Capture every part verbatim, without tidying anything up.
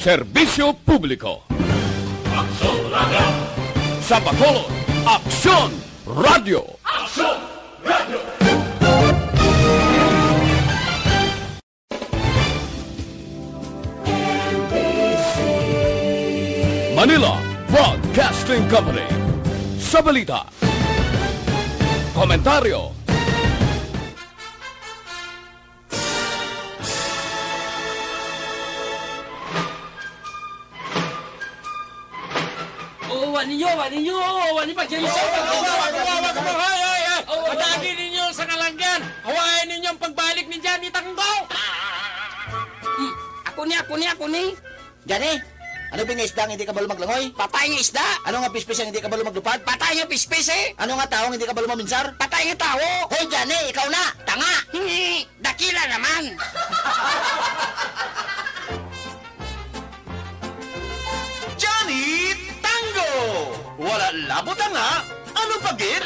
Serbisyo publiko. Aksyon Radio. Sa Bacolod, Aksyon Radio. Aksyon Radio. Manila Broadcasting Company. Sa balita, komentaryo, Oo, wa ninyo, wa ninyo, wa ninyo pagkirisay. Hawakan ninyo sa kalanggan. Hawakan ninyo ang pagbalik ni Johnny Tanggo. Hmm, ako ni, ako ni, ako ni. Johnny, ano ba nga isda nga hindi kabalo maglangoy? Patay nga isda. Ano nga pispis ang hindi kabalo maglupad? Patay nga pispis eh. Ano nga tao nga hindi kabalo maminsar? Patay nga tao. Hoy, Johnny, ikaw na. Tanga. Dakila naman. Johnny Tango! Wala labot ang nga, ano pa gid?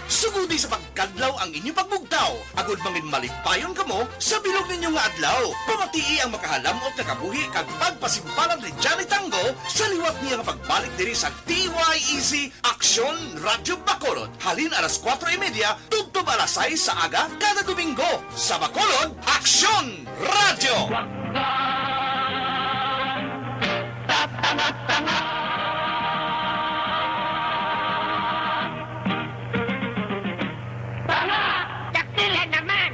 Sugodi sa pagkadlaw ang inyo pagbugtaw, agod mangin malipayon kamo sa bilog ninyo nga adlaw. Pamatii ang makahalamot nga kabuhi kag pagpasimpalan ni Johnny Tango sa liwat niya nga pagbalik diri sa D Y E C Aksyon Radyo Bacolod, halin alas kuwatro y media tubtob alas sais sa aga kada Domingo. Sa Bacolod, Aksyon Radyo! Dakila naman!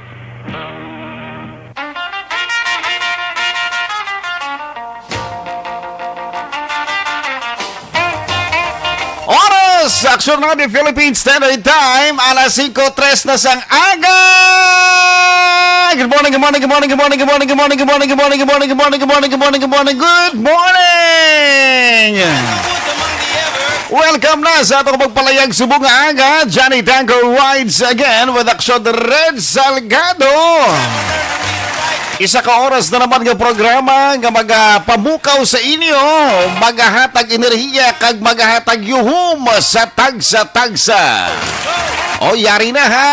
Oras, Aksyon Radio Philippines Standard Time, alas singko tres na sang aga. Good morning, good morning, good morning, good morning, good morning, good morning, good morning, good morning, good morning, good morning, good morning, good morning, good morning, good morning. Welcome na sa atong pagpalayag subong nga aga. Johnny Tango rides again with Aksyon Red Salgado. Isa ka oras na naman nga programa nga magapamukaw sa inyo, magahatag enerhiya kag magahatag yuhom sa tagsa-tagsa. O, yari na ha.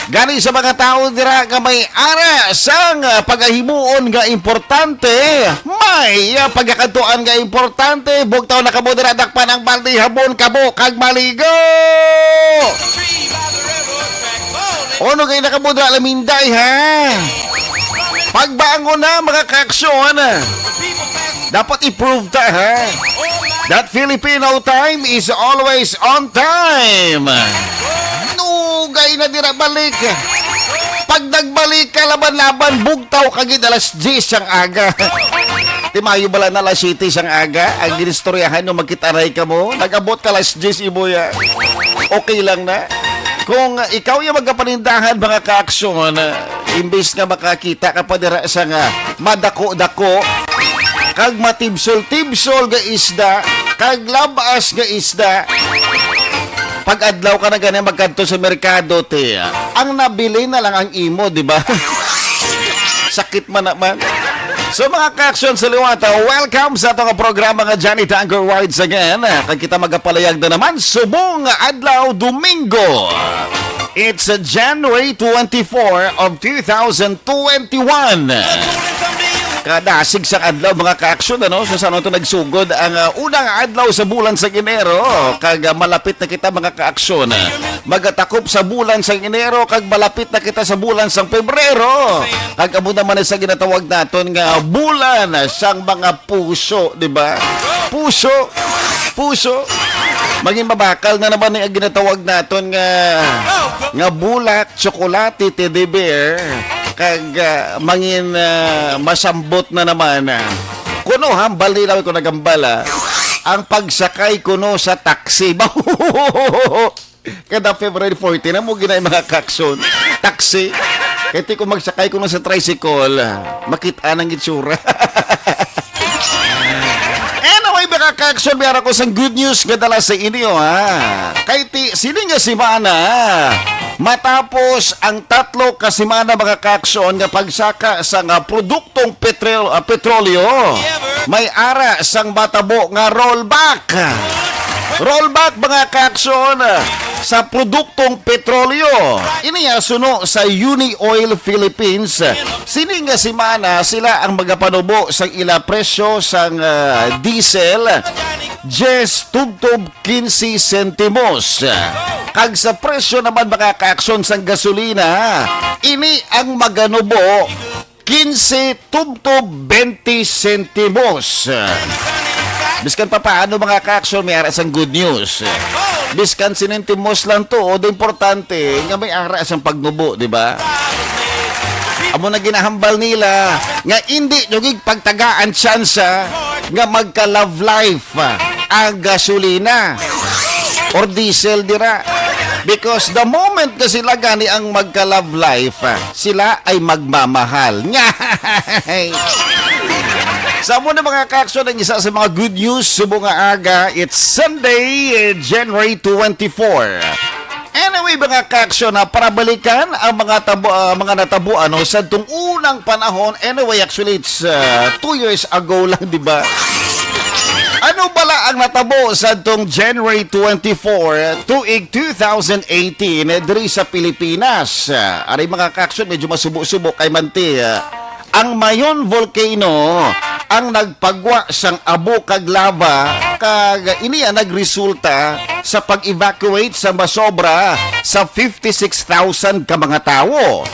Gani sa mga tawo dira nga may ara sang pagahimuon nga importante, may pagakadtuan nga importante, bugtaw na kamo dira, dakpan ang balde, habon kamo kag maligo. Uno kay nakabudra laminday ha. Pagbangon na mga kaaksyon. Dapat i-prove ta ha. That Filipino time is always on time. Nugay na dira balik. Pag nagbalik ka laban-laban, bugtaw ka gid alas diyes sang aga. Timayo bala na alas siyete sang aga. Ang ginistoryahan nyo, magkitaray ka mo. Nag-abot ka alas diyes, ibuya. Okay lang na. Kung ikaw yung magkapanindahan, mga kaaksyon, imbis nga makakita ka pa dira sa nga madako-dako, kag matibsol-tibsol nga isda, kag labas nga isda, pag adlaw ka na gani magkadto sa merkado, te, ang nabili na lang ang imo, di ba? Sakit man naman. So, mga kaaksyon sa liwata, welcome sa atong programa nga Johnny Tango Rides Again. Kag kita magapalayag na naman subong adlaw Domingo. It's uh, January twenty-four of two thousand twenty-one. Kadasig sang adlaw, mga kaaksyon, ano? So, sa ano to nagsugod ang uh, unang adlaw sa bulan sa Enero, kag uh, malapit na kita, mga kaaksyon. Magatakop sa bulan sang Enero, kag malapit na kita sa bulan sang Pebrero. Kag amo naman sa ginatawag naton nga bulan sang mga puso, di ba? Puso, puso. Maging mabakal na naman ang ginatawag naton nga nga bulak, tsokolate, teddy bear, kag ah, mangin ah, masambot na naman. Kuno hambal nila ko nagambal ah, ang pagsakay kuno sa taxi. Kada February fourteen, amo ginay mga kaaksyon. Taxi. Kay ti ko magsakay kuno sa tricycle, ah, makita nang itsura. Anyway, mga kaaksyon, meron ko sang good news nga dala sa inyo, ha. Kay ti, sini nga semana, matapos ang tatlo ka semana, mga kaaksyon, nga pagsaka sa nga produktong petrol, ah, petrolyo, may ara sang matabo nga rollback. Rollback, mga kaaksyon. sa produktong petrolyo. Ini nga suno sa Uni Oil Philippines. Sini nga semana sila ang magapanubo sang ila presyo sang, ah, diesel, diyes tubtob quince sentimos. Kag sa presyo naman, mga kaaksyon, sang gasolina, ini ang maganubo, quince tubtob twenty sentimos. Biskan pa paano, mga kaaksyon, may ara sang good news. Biskan sentimos lang to, o, di importante nga may ara sang pagnubo, di ba? Amo na ginahambal nila nga indi nyo gid pagtagaan tsansa nga magka-love life ang gasolina or diesel dira. Because the moment nga sila gani ang magka-love life, sila ay magmamahal. Sa mo na, mga kaaksyon, ang isa sa mga good news subong nga aga, it's Sunday, eh, January twenty-four. Anyway, mga kaaksyon, ha, para balikan ang mga tabo, ah, mga natabo, ano, sa tong unang panahon. Anyway, actually, it's, ah, two years ago lang, di ba? Ano bala ang natabo sa tong January twenty-four, tuig two thousand eighteen, eh, diri sa Pilipinas? Ah, ari, mga kaaksyon, medyo masubo-subo kay manti, ah, ang Mayon Volcano ang nagpagwa sang abo kag lava, kag ini ang nagresulta sa pag-evacuate sa masobra sa fifty-six thousand ka mga tawo.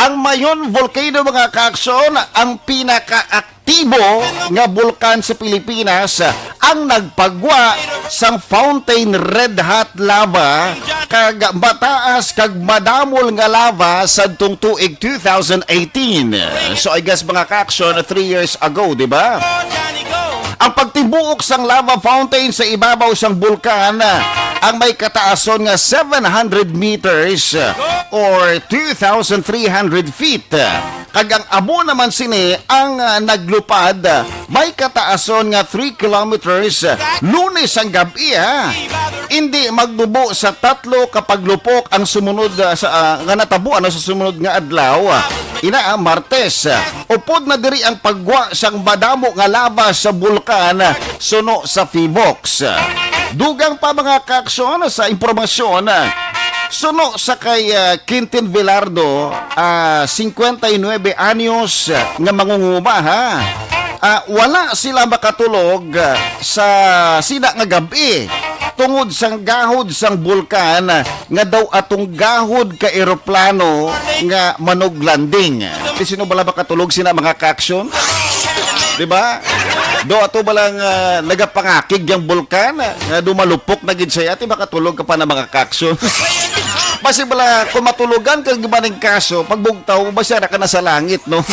Ang Mayon Volcano, mga kaaksyon, ang pinakaaktibo nga bulkan sa Pilipinas, ang nagpagwa sang fountain red hot lava kag mataas kag madamol nga lava sadtong tuig two thousand eighteen. So, I guess, mga kaaksyon, three years ago, di ba? Ang pagtibuok sang lava fountain sa ibabaw sang bulkan, ang may kataason nga seven hundred meters or two thousand three hundred feet. Kag ang abo naman sini ang, ah, naglupad, ah, may kataason nga three kilometers, ah, Lunes ang gab-i, ha. Indi magnubo sa tatlo ka paglupok ang sumunod, ah, sa, ah, nga natabo, ano, sa sumunod nga adlaw, ah. Ina, ah, Martes, ah, upod na diri ang pagwa sang madamo nga lava sa bulkan, ah, suno sa Phivolcs. Dugang pa, mga kaaksyon, sa impormasyon, ah, suno sa kay, ah, Quintin Velardo, ah, cincuenta y nueve anyos, ah, nga mangunguma, ha. Ah, wala sila makatulog, ah, sa sina nga gab-i tungod sang gahod sang bulkan, ah, nga daw atunggahod ka eroplano nga manuglanding. Di sino bala makatulog sina, mga kaaksyon? Di ba? Do ato bala nga nagapangakig yang bulkan, ah, nga dumalupok na gid siya, ti makatulog ka pa na, mga kaaksyon? Basi bala, kung matulogan ka gibaning kaso, pagbugtaw mo, basi ara ka na sa langit, no?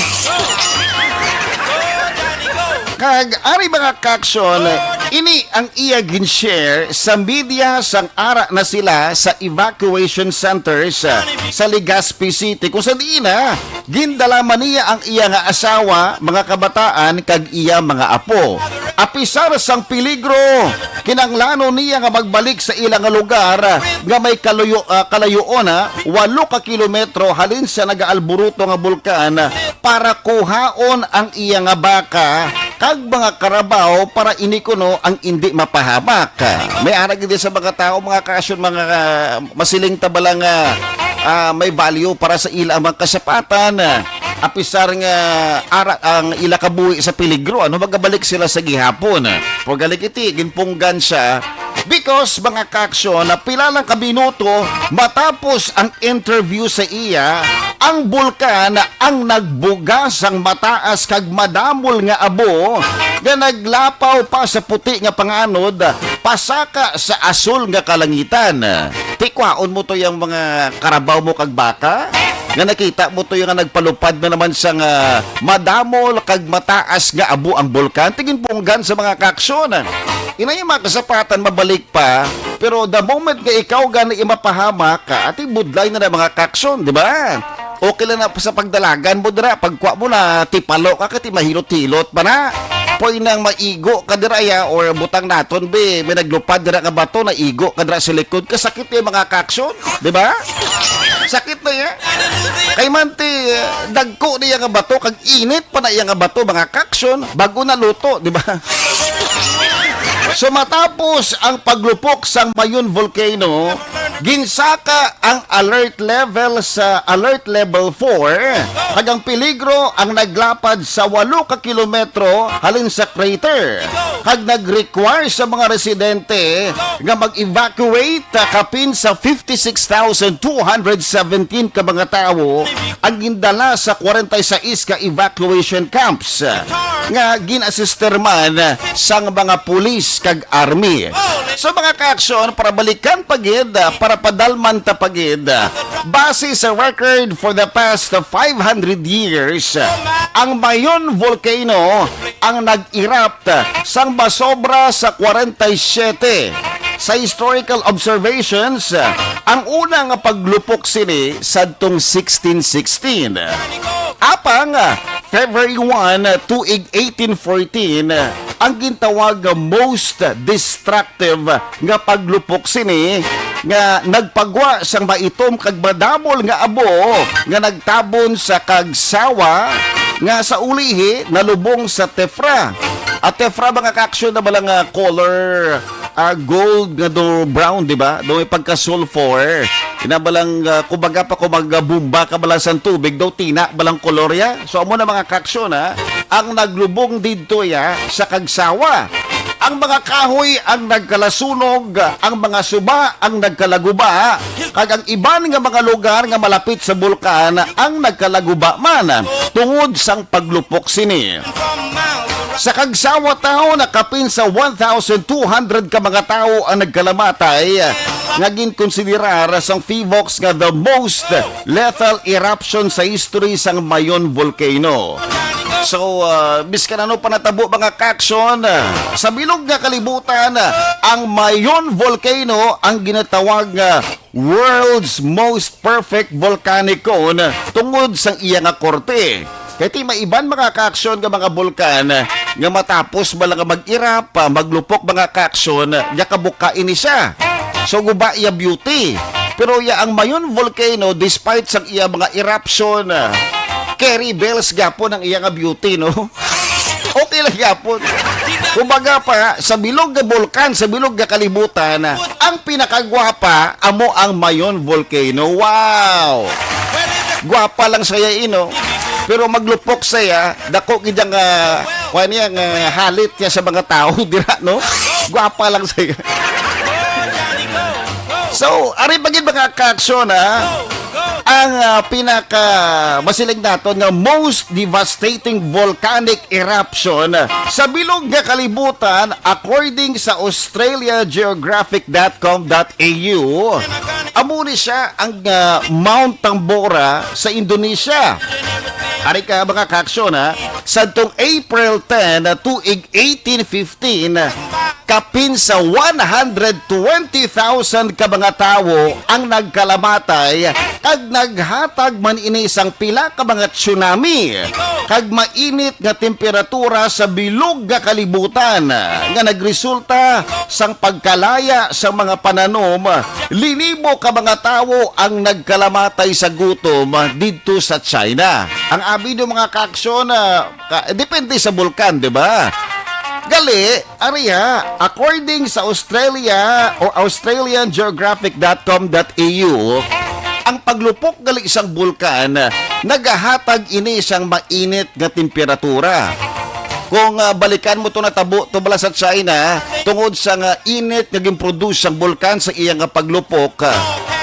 Kag ari, mga kaaksyon, ini ang iya gin-share sa media sang ara na sila sa evacuation centers, ah, sa Legazpi City, kung sa diin na gindala man niya ang iya nga asawa, mga kabataan, kag iya mga apo. Apisar sang peligro, kinanglanon niya nga magbalik sa ila nga lugar nga may kaluyo-, ah, kalayuon, ah, walo ka kilometro halin sa nagaalburuto nga bulkan para kuhaon ang iya nga baka kag mga karabaw para ini kuno ang indi mapahamak. May ara gid sa mga tawo, mga kaaksyon, mga, ah, masiling ta bala nga, ah, may value para sa ila ang mga kasapatan, ah, apisar nga ara ang ila kabuhi sa peligro, ano, magabalik sila sa gihapon. Pero galing iti, ginpunggan siya because, mga kaaksyon, na pila lang ka minuto matapos ang interview sa iya, ang bulkan ang nagbuga sang mataas kag madamol nga abo nga naglapaw pa sa puti nga panganod pasaka sa asul nga kalangitan. Ti, kwaon mo to yang mga karabaw mo kag baka nga nakita mo to yung nga nagpalupad na naman sa nga madamol kag mataas nga abo ang bulkan. Ti, ginpunggan sa mga kaaksyon. Ina, yung mga kasapatan mabalik pa, pero the moment nga ikaw gani imapahamak ka, ati, budlay na na mga kaaksyon, di ba? Okay lang na sa pagdalagan mo dira, pagkuha mo na, tipalo ka, kati mahilot-hilot pa na. Pwede nang maigo ka dira, ya, or butang naton, be, may naglupad dira nga bato, naigo ka dira sa likod, kasakit yung mga kaaksyon, di ba? Sakit na yan. Kay manti, dagko niya nga bato, kag init pa na iya nga bato, mga kaaksyon, bago na luto, di ba? So, matapos ang paglupok sang Mayon Volcano, Ginsaka ang alert level sa alert level four, kag ang peligro ang naglapad sa walo ka kilometro halin sa crater, kag nag-require sa mga residente nga mag-evacuate, ah, kapin sa fifty-six thousand two hundred seventeen ka mga tawo ang gindala sa kwarenta y sais ka evacuation camps, ah, nga gin-assister man sang mga pulis kag army. So, mga kaaksyon, para balikan pa gid, ah, para padalman ta pa gid, ah, base sa record for the past five hundred years, ah, ang Mayon Volcano ang nag-erupt sang masobra sa kwarenta y siyete. Sa historical observations, ang una nga paglupok sini sadtong sixteen sixteen. Apang February one, tuig eighteen fourteen, ang gintawag nga most destructive nga paglupok sini nga nagpagwa sang maitom kag madamol nga abo nga nagtabon sa Kagsawa, nga sa ulihi nalubong sa Tefra. At Tefra, mga kaaksyon, na bala nga color, ah, gold nga do brown, di ba? Do may pagka-sulfur. Ina balang, ah, kumbaga pa, kung magbomba ka bala sa tubig, daw tina balang kolor ya. So, amo na, mga kaaksyon, ha, ang naglubong didto ya sa Kagsawa. Ang mga kahoy ang nagkalasunog, ang mga suba ang nagkalaguba, kag ang iban nga mga lugar nga malapit sa bulkan ang nagkalaguba man tungod sang paglupok sini. Sa Kagsawa Town, nakapin sa one thousand two hundred ka mga tawo ang nagkalamatay, nga ginkonsiderar sang PHIVOLCS nga the most lethal eruption sa history sang Mayon Volcano. So, ah, biskan ano pa natabo, mga kaaksyon, ah, sa bilog nga kalibutan, ah, ang Mayon Volcano ang ginatawag nga world's most perfect volcanic cone tungod sang iya nga korte. Kay ti may iban, mga kaaksyon, nga mga bulkan nga matapos bala nga mag-erupt, ah, maglupok, mga kaaksyon, nga kabuka ini siya. So, guba iya beauty. Pero ya ang Mayon Volcano, despite sang iya mga eruption, ah, carry bells gyapon ang iya nga beauty, no? Okay lang gyapon. Kumbaga pa, sa bilog nga bulkan, sa bilog nga kalibutan, ang pinakagwapa amo ang Mayon Volcano. Wow! Gwapa lang saya, ino. Pero maglupok saya, dako gid ang, ah, kuwan niya, nga halit niya sa mga tao dira, no? Gwapa lang saya. So, ari pa gid, mga kaaksyon, ha? Ang, ah, pinaka masiling naton nga most devastating volcanic eruption sa bilog nga kalibutan, according sa Australia Geographic dot com dot A U, amo ni siya ang, ah, Mount Tambora sa Indonesia. Ari ka, mga kaaksyon, ha, sadtong April ten, tuig eighteen fifteen, kapin sa one hundred twenty thousand ka mga tawo ang nagkalamatay, kag naghatag man ini sang pila ka mga tsunami kag mainit nga temperatura sa bilog nga kalibutan, nga nagresulta sang pagkalaya sa mga pananom. Linibo ka mga tawo ang nagkalamatay sa gutom didto sa China. Ang abi do, mga kaaksyon, ah, ka, depende sa bulkan, di ba? Gali, ari ha, according sa Australia o Australian Geographic dot com dot A U, ang paglupok gali sang bulkan, nagahatag ini sang mainit nga temperatura. Kung, ah, balikan mo to natabo to bala sa China, tungod sa nga init nga ginproduce sang bulkan sa iya nga paglupok, ah,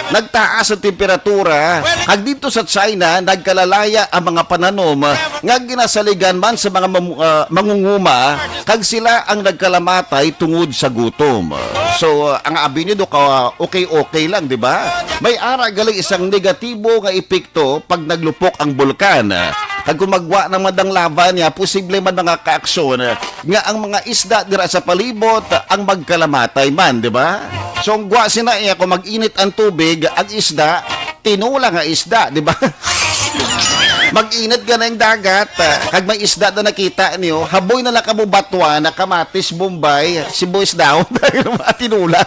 nagtaas ang temperatura, kag dito sa China, nagkalalaya ang mga pananom, ah, nga ginasaligan man sa mga mamu-, ah, mangunguma, kag sila ang nagkalamatay tungod sa gutom. So, ah, ang abi niyo do ka, okay-okay lang, di ba? May ara gali isang negatibo nga epekto pag naglupok ang bulkan. Kag kung magwa naman ang lava niya, posible man, mga kaaksyon, nga ang mga isda dira sa palibot ang magkalamatay man, di ba? So, ang gwa sina iya, kung mag-init ang tubig, ang isda, tinula nga isda, di ba? Mag-init ka na yung dagat, ah, kag may isda na nakita niyo, haboy na lang kamo batwa na kamatis, bombay, sibuyas daw, tinula.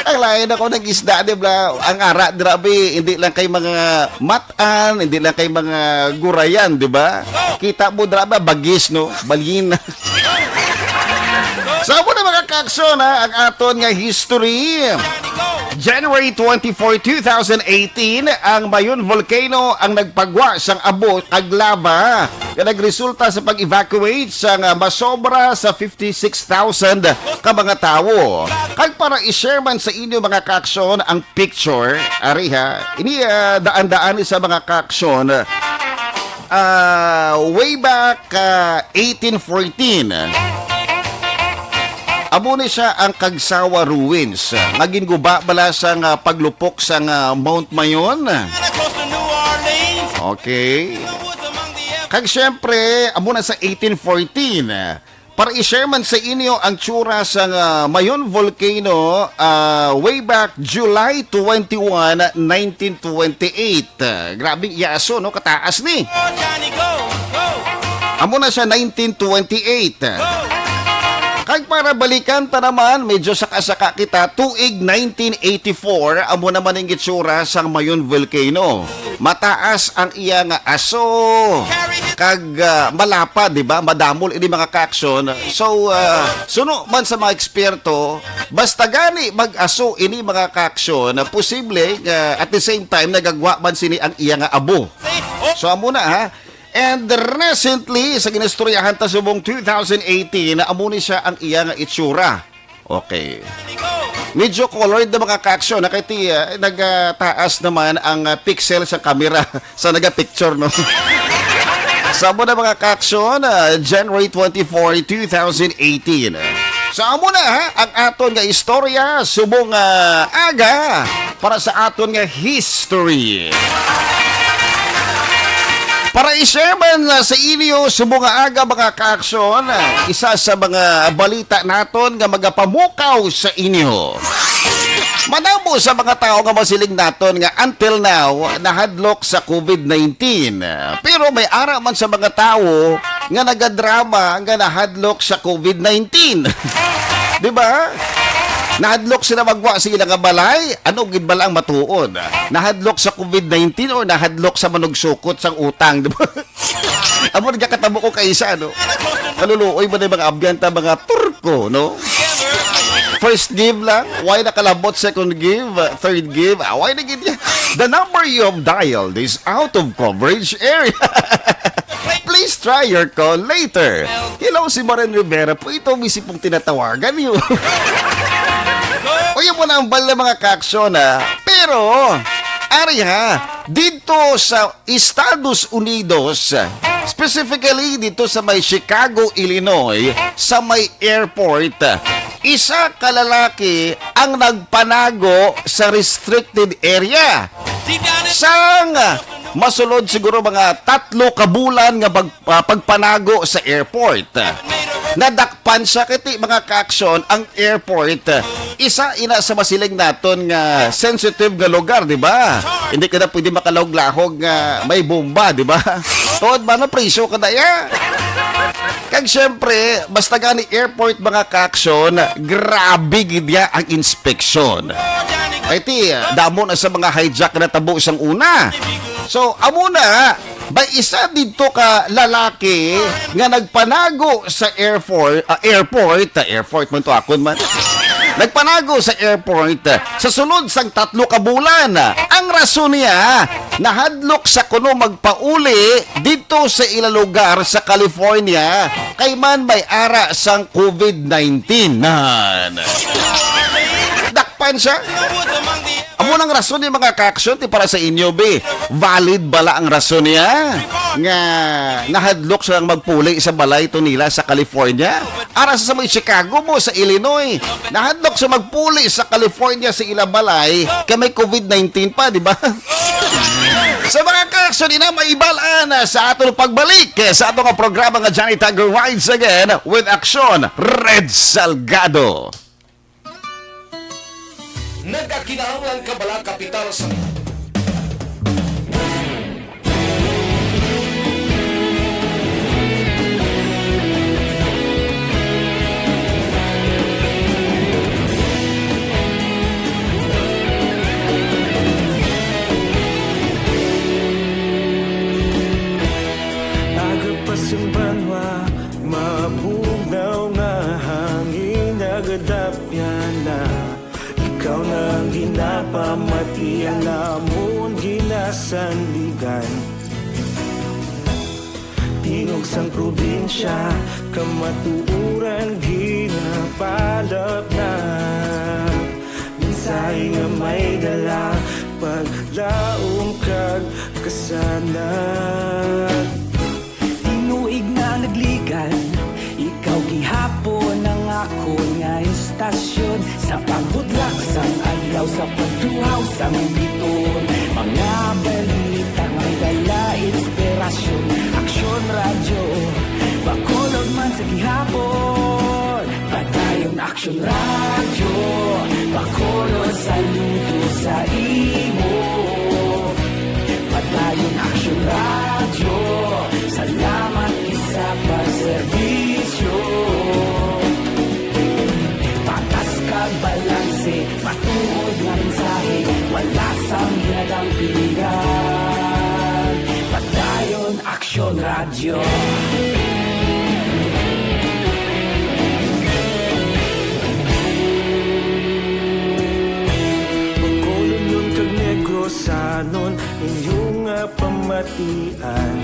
Ang lain ako ng isda, di ba? Ang ara, grabe, hindi lang kay mga matan, hindi lang kay mga gurayan, di ba? Kita mo, grabe, bagis, no? Balina. Sa amo na, mga kaaksyon, ha, ang aton nga history. January twenty-four, two thousand eighteen, ang Mayon Volcano ang nagpagwa sang abo kag lava nga nagresulta sa pag-evacuate sang, ah, masobra sa fifty-six thousand ka mga tawo. Kag para i-share man sa inyo, mga kaaksyon, ang picture, ari ha, ini, ah, daan-daan ni sa mga kaaksyon, ah, way back, ah, eighteen fourteen. Amo ni siya ang Kagsawa Ruins, nga ginguba bala sang, ah, paglupok sang, ah, Mount Mayon. Okay. Kag siyempre, amo na sa eighteen fourteen. Para i-share man sa inyo ang tsura sang, ah, Mayon Volcano, ah, way back July twenty-one, nineteen twenty-eight. Ah, grabing iya aso, no? Kataas ni. Amo na siya, nineteen twenty-eight. Kag para balikan ta naman, medyo saka-saka kita, tuig nineteen eighty-four, amo naman ang itsura sang Mayon Volcano. Mataas ang iya nga aso. Kag, ah, malapad, di ba? Madamol ini, mga kaaksyon. So, ah, suno man sa mga eksperto, basta gani mag-aso ini, mga kaaksyon, na posible nga at the same time nagagwa man sini ang iya nga abo. So, amo na, ha. And recently, sa ginistoryahan ta subong two thousand eighteen, amo ni siya ang iya nga itsura. Okay. Medyo colored na, mga kaaksyon, na kay ti, ah, nagataas naman ang, ah, pixel sa camera sa nagapicture, no? Sa amo na, mga kaaksyon, ah, January twenty-four, two thousand eighteen. So, amo na, ha, ang aton nga istorya subong, ah, aga para sa aton nga history. Para i-share man, ah, sa inyo subong nga aga, mga kaaksyon, ah, isa sa mga balita naton nga magapamukaw sa inyo. Madamo sa mga tawo nga masiling naton nga until now nahadlok sa covid nineteen. Pero may ara man sa mga tawo nga nagadrama nga nahadlok sa covid nineteen. Di ba? Nahadlok sila magwa sa ila nga balay. Ano gid bala ang matuod? Nahadlok sa covid nineteen or nahadlok sa manugsukot sang utang? Di ba? Amo nagkakatabo ko kaisa, no? Kaluluoy ba na yung mga abyanta, mga Turko, no? First give lang, why nakalabot second give, third give, ah, why na gid yan? The number you have dialed is out of coverage area. Please try your call later. Hello, si Maren Rivera po ito, busy pong tinatawagan niyo. O, yun po na ang bala, mga kaaksyon, ha. Pero, ari ha, dito sa Estados Unidos, specifically dito sa may Chicago, Illinois, sa may airport, isa ka lalaki ang nagpanago sa restricted area. Sang masulod siguro mga tatlo ka bulan nga pag-, ah, pagpanago sa airport. Nadakpan siya kay ti, mga kaaksyon, ang airport. Isa ina sa masiling naton nga sensitive nga lugar, di ba? Hindi ka na pwede makalahog-lahog nga may bomba, di ba? Tuod ba na priso ka na ya? Kag syempre, basta gani airport, mga kaaksyon, grabe gid ya ang inspeksyon. Ay ti, damo na sa mga hijack na tabo sang una. So, amo na, may isa didto ka lalaki nga nagpanago sa airport, ah, airport, ah, airport man to, akon man. Nagpanago sa airport, ah, sa sulod sang tatlo ka bulan. Ang rason niya, nahadlok sa kuno magpauli didto sa ila lugar sa California, kay man may ara sang covid nineteen. Nan. Dakpan siya. Amo nang rason ni, mga kaaksyon, ti, para sa inyo, be. Valid bala ang rason niya nga nahadlok silang magpuli sa balay to nila sa California? Ara sa may Chicago mo, sa Illinois. Nahadlok siya magpuli sa California sa ila balay kay may covid nineteen pa, di ba? Sa mga kaaksyon, ina, maibalaan sa aton pagbalik sa aton nga programa nga Johnny Tiger Rides Again with Aksyon, Red Salgado. Nagakinahanglan ka bala kapital sa Nagapasimbanwa, mabugnaw nga hangin, nagadapyan na. Ikaw na ang ginapamati, ang amon ginasandigan. Tingog sang probinsya, kamatuoran ginapalapnap. Mensahe nga may dala, paglaom kag kasanag. Tinuig na nagligan, ikaw gihapon ang akon nga istasyon. Sa pagbudlak sang adlaw, sa pagduhaw sang biton, mga balita may dala inspirasyon. Aksyon Radyo, Bacolod man sa gihapon. Padayon Aksyon Radyo, Bacolod, saludo sa imo. Padayon Aksyon Radyo, salamat gid sa pagserbisyo. Patas kag balanse, matuod nga mensahe, wala sang ginadampingan. Padayon Aksyon Radyo. Bacolodnon kag Negrosanon, inyo nga pamatian.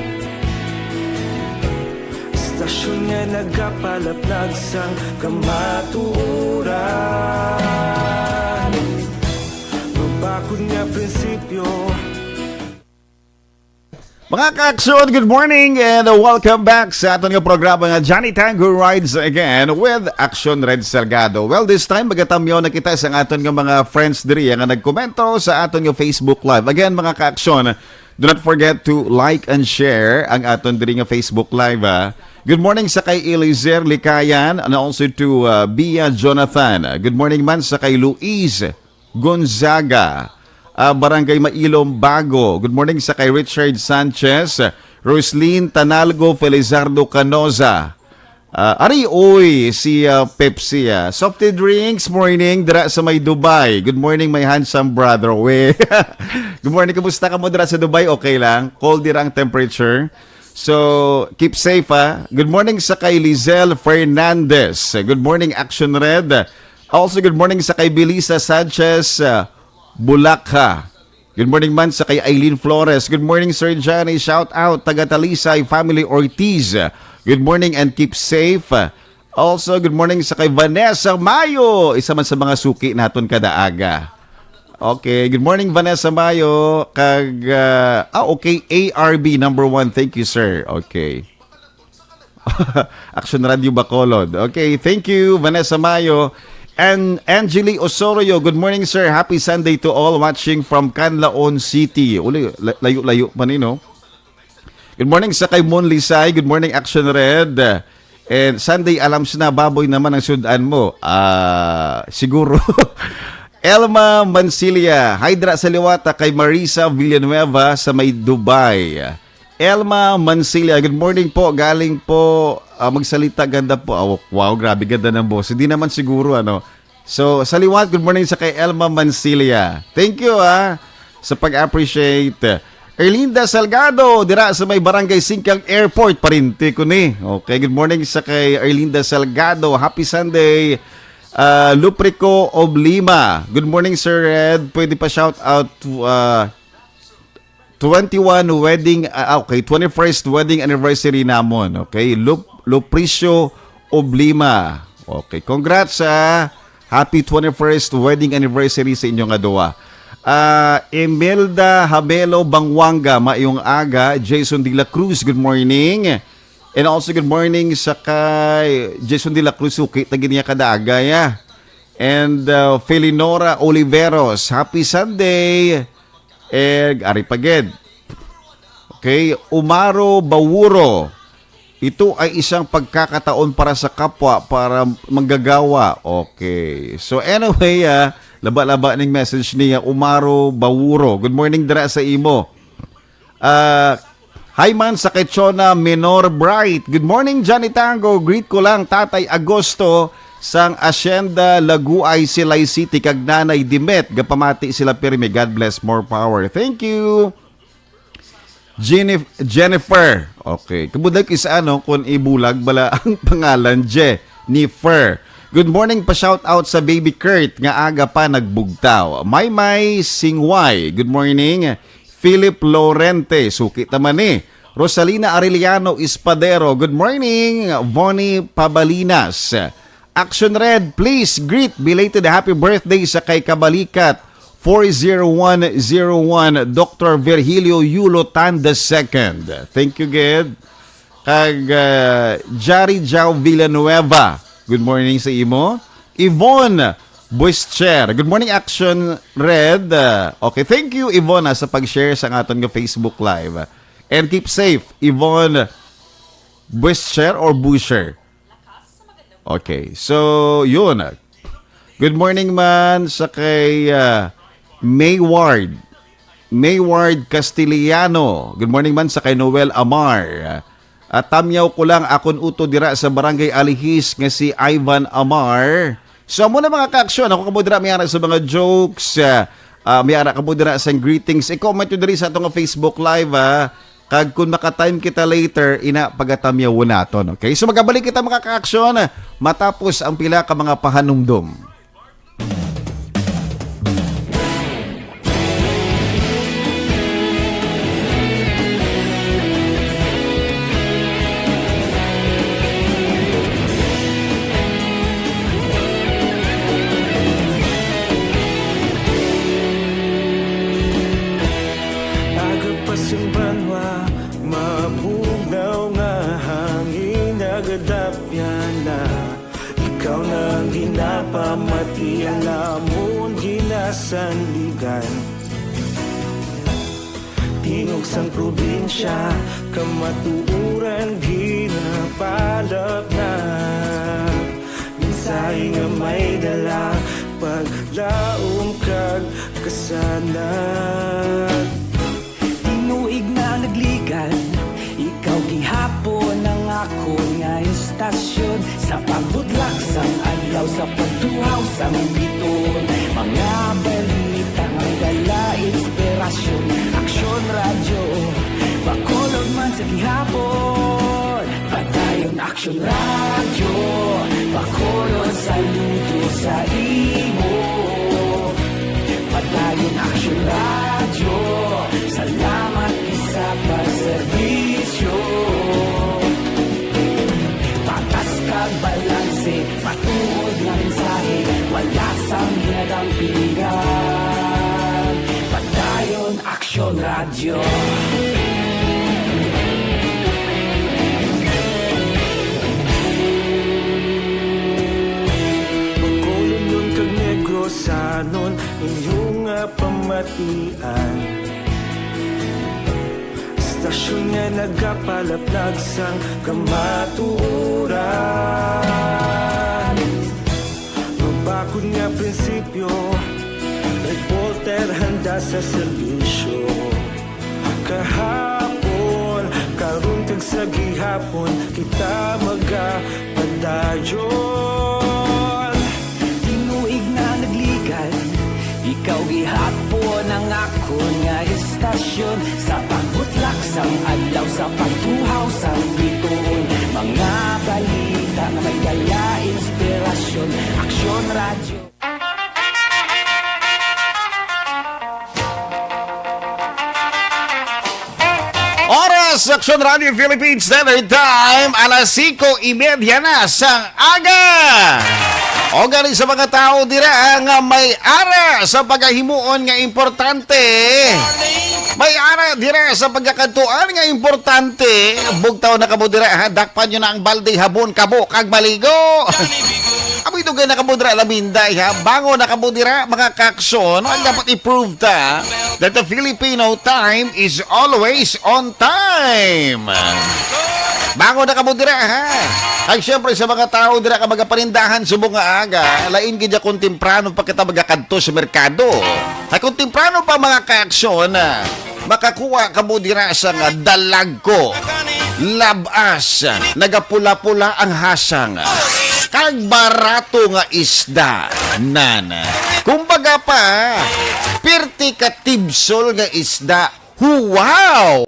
Istasyon nga nagapalaplag sang kamatuoran. Mabakod nga prinsipyo. Mga ka-aksyon, good morning and, uh, welcome back sa aton nga programa nga Johnny Tango Rides Again with Aksyon Red Salgado. Well, this time, magatamyaw na kita sa aton nga mga friends diri nga nagkomento sa aton nga Facebook Live. Again, mga ka-aksyon, do not forget to like and share ang aton diri nga Facebook Live, ah. Good morning sa kay Eliezer Likayan and also to, uh, Bia Jonathan. Good morning man sa kay Luis Gonzaga, ah, Barangay Mailom, Bago. Good morning sa kay Richard Sanchez, Roslyn Tanalgo, Felizardo Canoza. Ah, ari, oy, si, ah, Pepsi, ah. Soft drinks, morning, dira sa may Dubai. Good morning, my handsome brother. We. Good morning, kumusta ka mo dira sa Dubai? Okay lang? Cold dira ang temperature. So, keep safe, ah. Good morning sa kay Lizelle Fernandez. Good morning, Action Red. Also, good morning sa kay Belisa Sanchez, ah, Bulakha. Good morning man sa kay Eileen Flores. Good morning, Sir Johnny. Shout out, taga Talisay, family Ortiz. Good morning and keep safe. Also, good morning sa kay Vanessa Mayo. Isa man sa mga suki naton kada aga. Okay, good morning, Vanessa Mayo. Kag, ah, ah, okay, A R B number one. Thank you, sir. Okay. Action Radio Bacolod. Okay, thank you, Vanessa Mayo. And Angeli Osorio, good morning, sir. Happy Sunday to all watching from Canlaon City. Uli, la-, layo-layo pa ni, no? Good morning sa kay Mon Lisay. Good morning, Action Red. And Sunday, alam na, baboy naman ang sudan mo. Ah, siguro. Elma Mansilla, hi dira sa liwata kay Marisa Villanueva sa may Dubai. Elma Mansilla, good morning po. Galing po, ah, magsalita, ganda po. Ah, wow, grabe, ganda ng boses. Hindi naman siguro, ano. So, sa liwat, good morning sa kay Elma Mansilla. Thank you, ah, sa pag-appreciate. Erlinda Salgado, dira sa may Barangay Singkang Airport, parinti ko ni. Okay, good morning sa kay Erlinda Salgado. Happy Sunday. Ah, Luprico of Lima. Good morning, Sir Red. Pwede pa shout out to, ah, twenty-one wedding, ah, okay, twenty-first wedding anniversary namon. Okay, Lup-, Lupricio of Lima. Okay, congrats, ah. Happy twenty-first wedding anniversary sa inyo nga duwa. Ah, Imelda Habelo Bangwanga, maayong aga. Jason de la Cruz, good morning. And also, good morning sa kay Jason de la Cruz, suki ta gid niya kada aga, ya. And, uh, Felinora Oliveros, happy Sunday. And, ari pa gid. Okay, Umaro Bawuro. Ito ay isang pagkakataon para sa kapwa, para manggagawa. Okay. So, anyway, ah, laba-laba ning message niya, Umaro Bawuro. Good morning dira sa imo. Ah, hi man sa kay Chona Menor Bright. Good morning, Johnny Tango. Greet ko lang Tatay Agosto sang Hacienda Laguay, Silay City, kag Nanay Dimet. Gapamati sila pirmi. God bless, more power. Thank you. Jenif-, Jennifer. Okay. Kabudlay ko isa, ano, kung ibulag bala ang pangalan, Je. Jennifer. Good morning, pa-shout out sa Baby Kurt nga aga pa nagbugtaw. Maymay Singway, good morning. Philip Lorente, suki ta man ni. Rosalina Arellano Espadero, good morning. Vonnie Pabalinas, Action Red, please greet belated happy birthday sa kay Kabalikat four zero one zero one, Doctor Virgilio Yulo Tan the second. Thank you, good. Kag, ah, Jari Jao Villanueva, good morning sa imo. Yvonne Buescher, good morning, Action Red. Ah, okay, thank you, Yvonne, ah, sa pag-share sa aton nga Facebook Live. And keep safe, Yvonne Buescher or Busher? Okay, so, yun. Good morning man sa kay, ah, Mayward. Mayward Castiliano. Good morning man sa kay Noel Amar. At tamyaw ko lang akon uto dira sa Barangay Alihis nga si Ivan Amar. So, amo na, mga kaaksyon. Ako kamo dira may ara sa mga jokes. Ah, ah, may ara kamo dira sa greetings. I-comment nyo diri sa atong Facebook Live, ah. Kag kung maka-time kita later, ina, pagatamyawon naton, okay? So, magabalik kita, mga kaaksyon, matapos ang pila ka mga pahanumdom. Aga pa sing banwa, mabugnaw nga hangin nagadapyan na. Ikaw na ang ginapamati, ang amon ginasandigan. Tingog sang probinsya, kamatuoran ginapalapnap. Mensahe nga may dala, paglaom kag kasanag. Tinuig na nagligan, ikaw gihapon ang akon nga istasyon. Sa pagbutlak sang adlaw, sa pagtuhaw sang biton, mga balita nga dala inspirasyon. Aksyon Radyo, Bacolod man sa gihapon. Padayon Aksyon Radyo, Bacolod saludo sa imo. Padayon Aksyon Radyo, salamat gid sa pagserbisyo. Patas kag balanse, matuod nga mensahe, wala sang ginadampigan. Padayon Aksyon Radyo. Bacolodnon kag Negrosanon, inyo nga pamatian. Istasyon nga nagapalaplag sang kamatuoran. Mabakod nga prinsipyo, reporter handa sa serbisyo. Kahapon, karon kag sa gihapon, kita magapadayon. Tinuig na nagligan, ikaw gihapon ang akon nga istasyon. Sa pagbutlak sang adlaw, sa pagtuhaw sang bituon, mga balita nga may dala inspirasyon. Aksyon Radyo. Oras, Aksyon Radio Philippines Standard Time, alas singko y media na sang aga. O gani sa mga tao dira nga may ara sa pagahimuon nga importante. May ara dira sa pagakadtuan nga importante. Bugtaw na kamo dira, ha. Dakpan nyo na ang balde, habon, kabo, kag maligo. Amoy dugay na kamo dira, laminday, ha. Bango na kamo dira, mga kakson. Ang dapat i-prove ta that the Filipino time is always on time. Bango na kamo dira, ha. Kag syempre sa mga tao dira ka magapanindahan subong nga aga, lain gid ya kung temprano pa kita magakadto sa merkado. Ay kung temprano pa, mga kaaksyon, ah, makakuha kamo dira sa nga dalagko, labas, nagapula-pula ang hasang, kag barato nga isda, nan. Kumbaga pa, pirti ka tibsol nga isda. Wow!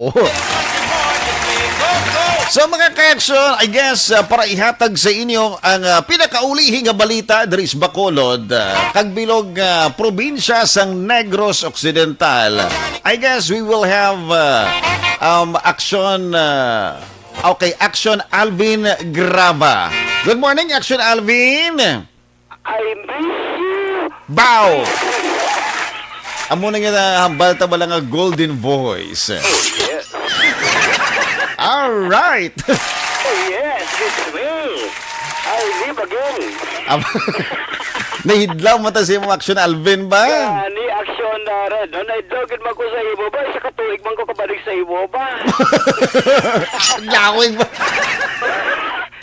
So, mga ka-action, I guess, ah, para ihatag sa inyo ang, ah, pinakaulihi nga balita diri sa Bacolod, ah, kag bilog nga probinsya sang Negros Occidental. I guess we will have, ah, um, action, ah, okay, Action Alvin Graba. Good morning, Action Alvin. I miss you. Bow! Amo na nga nahambal ta bala nga golden voice. Oh, yes. All right. Oh, yes, it's me. I live again. Ab- Nahidlaw mo ta sa imong Action Alvin ba? Gani, Action, uh, Red, no? Nahidlaw gid man ko sa imo ba? Sa katuig man ko kabalik sa imo ba? Lawig ba?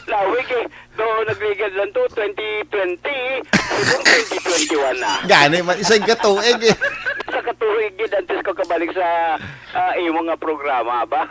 Lawig eh. Do, nagligad lang to, twenty twenty, subong twenty twenty-one na. Gani man, isang katuig eh. Sa katuig gid, antes ko kabalik sa, ah, imo nga programa, ba?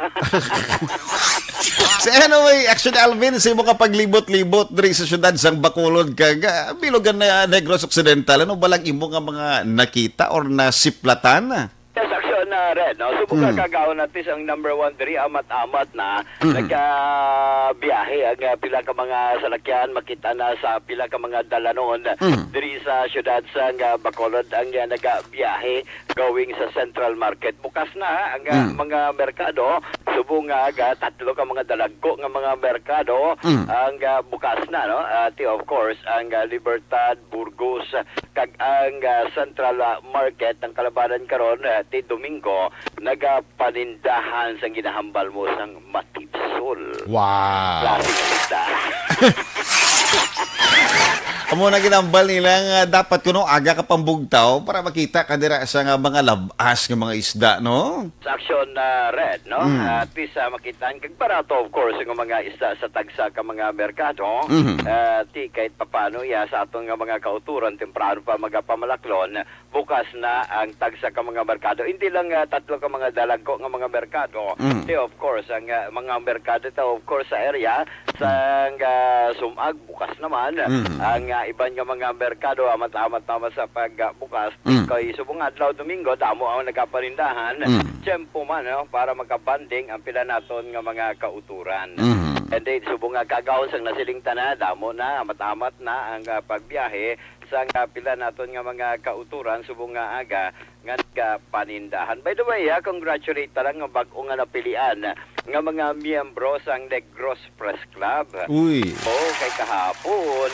So anyway, Action Alvin, sa imo ka paglibot-libot diri sa siyudad sang Bacolod kag, ah, bilog nga Negros Occidental, ano ba lang imo nga mga nakita or nasiplatan? Yes, Action, uh, Red, no? Subong Mm. Kagahon natin ang number one diri, amat-amat na. Mm. Nagkabiyahe ang, uh, pila ka mga salakyan, makita na sa pila ka mga dalanon Mm. diri sa siyudad sang, uh, Bacolod ang, uh, nagabiyahe going sa Central Market. Bukas na ang, uh, Mm. mga merkado. Subong nga, uh, tatlo ka mga dalagko nga mga merkado Mm. ang, uh, bukas na, no? Uh, ti, of course, ang, uh, Libertad, Burgos, kag ang, ah, Central, ah, Market. Ang kalabanan karon, ah, ti Domingo, nagapanindahan sang ginahambal mo sang matibsol. Wow. Klase nga isda. Amo na ginambal nila nga dapat kuno aga ka pambugtaw para makita ka dira sa nga mga lab-as nga mga isda, no? Sa Action, ah, Red, no? Mm. Ah, at least, ah, makitaan kag barato, of course, nga mga isda sa tagsa ka mga merkado. Mhm. Ah, ti kahit papano, ya, sa aton nga mga kauturan, temprano pa magapamalaklon, bukas na ang tagsa ka mga merkado. Hindi lang, ah, tatlo ka mga dalagko nga mga merkado. Mm. Ti, of course, ang, ah, mga merkado ta, of course, sa area, Mm. sang, ah, Sumag, bukas naman. Mm. Ang, ah, iban nga mga merkado, amat-amat naman sa pag, ah, bukas. Mm. Kay subong adlaw, Domingo, damo ang nagapanindahan. Mm. Tiyempo man, no, para makabanding ang pila naton nga mga kauturan. Mm. And then, subong nga kagahon sang nasiling ta na, damo na, amat-amat na ang, ah, pagbiyahe sang, ah, pila naton nga mga kauturan, subong nga aga nga nagapanindahan. By the way, ha, congratulate ta lang nga bag-o nga napilian nga mga miyembro sang Negros Press Club. Uy. Oh, kay kahapon,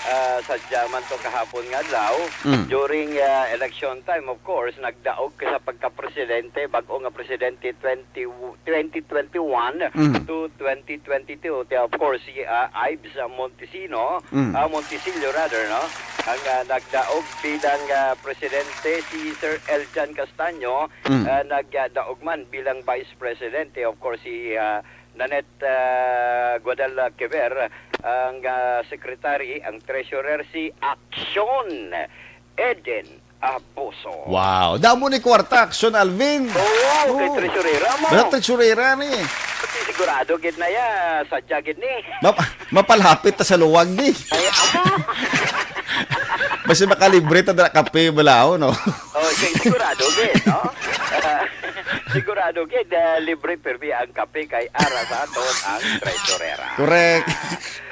ah, sadya man to kahapon nga adlaw, Mm. during, ah, election time, of course, nagdaog ka sa pagkapresidente, bag-o nga presidente, twenty, twenty twenty-one Mm. to twenty twenty-two. Kaya, of course, si, ah, Ives, ah, Montesino, Mm. ah, Montesillo rather, no? Ang, ah, nagdaog bilang, ah, presidente, si Sir Eljan Castaño, Mm. ah, nagdaog man bilang vice presidente. Of course, si, ah, Nanette, ah, Guadalquivir, ang, ah, secretary, ang treasurer, si Action Eden Abuso. Wow. Damo ni kwarta, Action Alvin. Oo, kay Oo. treasurera mo. Wala treasurera ni. Pati sigurado gid na ya, sadya gid ni. Map-, mapalapit ta sa luwag ni. Ay, amo. Basi makalibre ta dira kape, balaw, no? Oh, sig-, sigurado gid, no? Sigurado gid, ah, libre pirmi ang kape kay ara sa aton ang treasurera. Correct.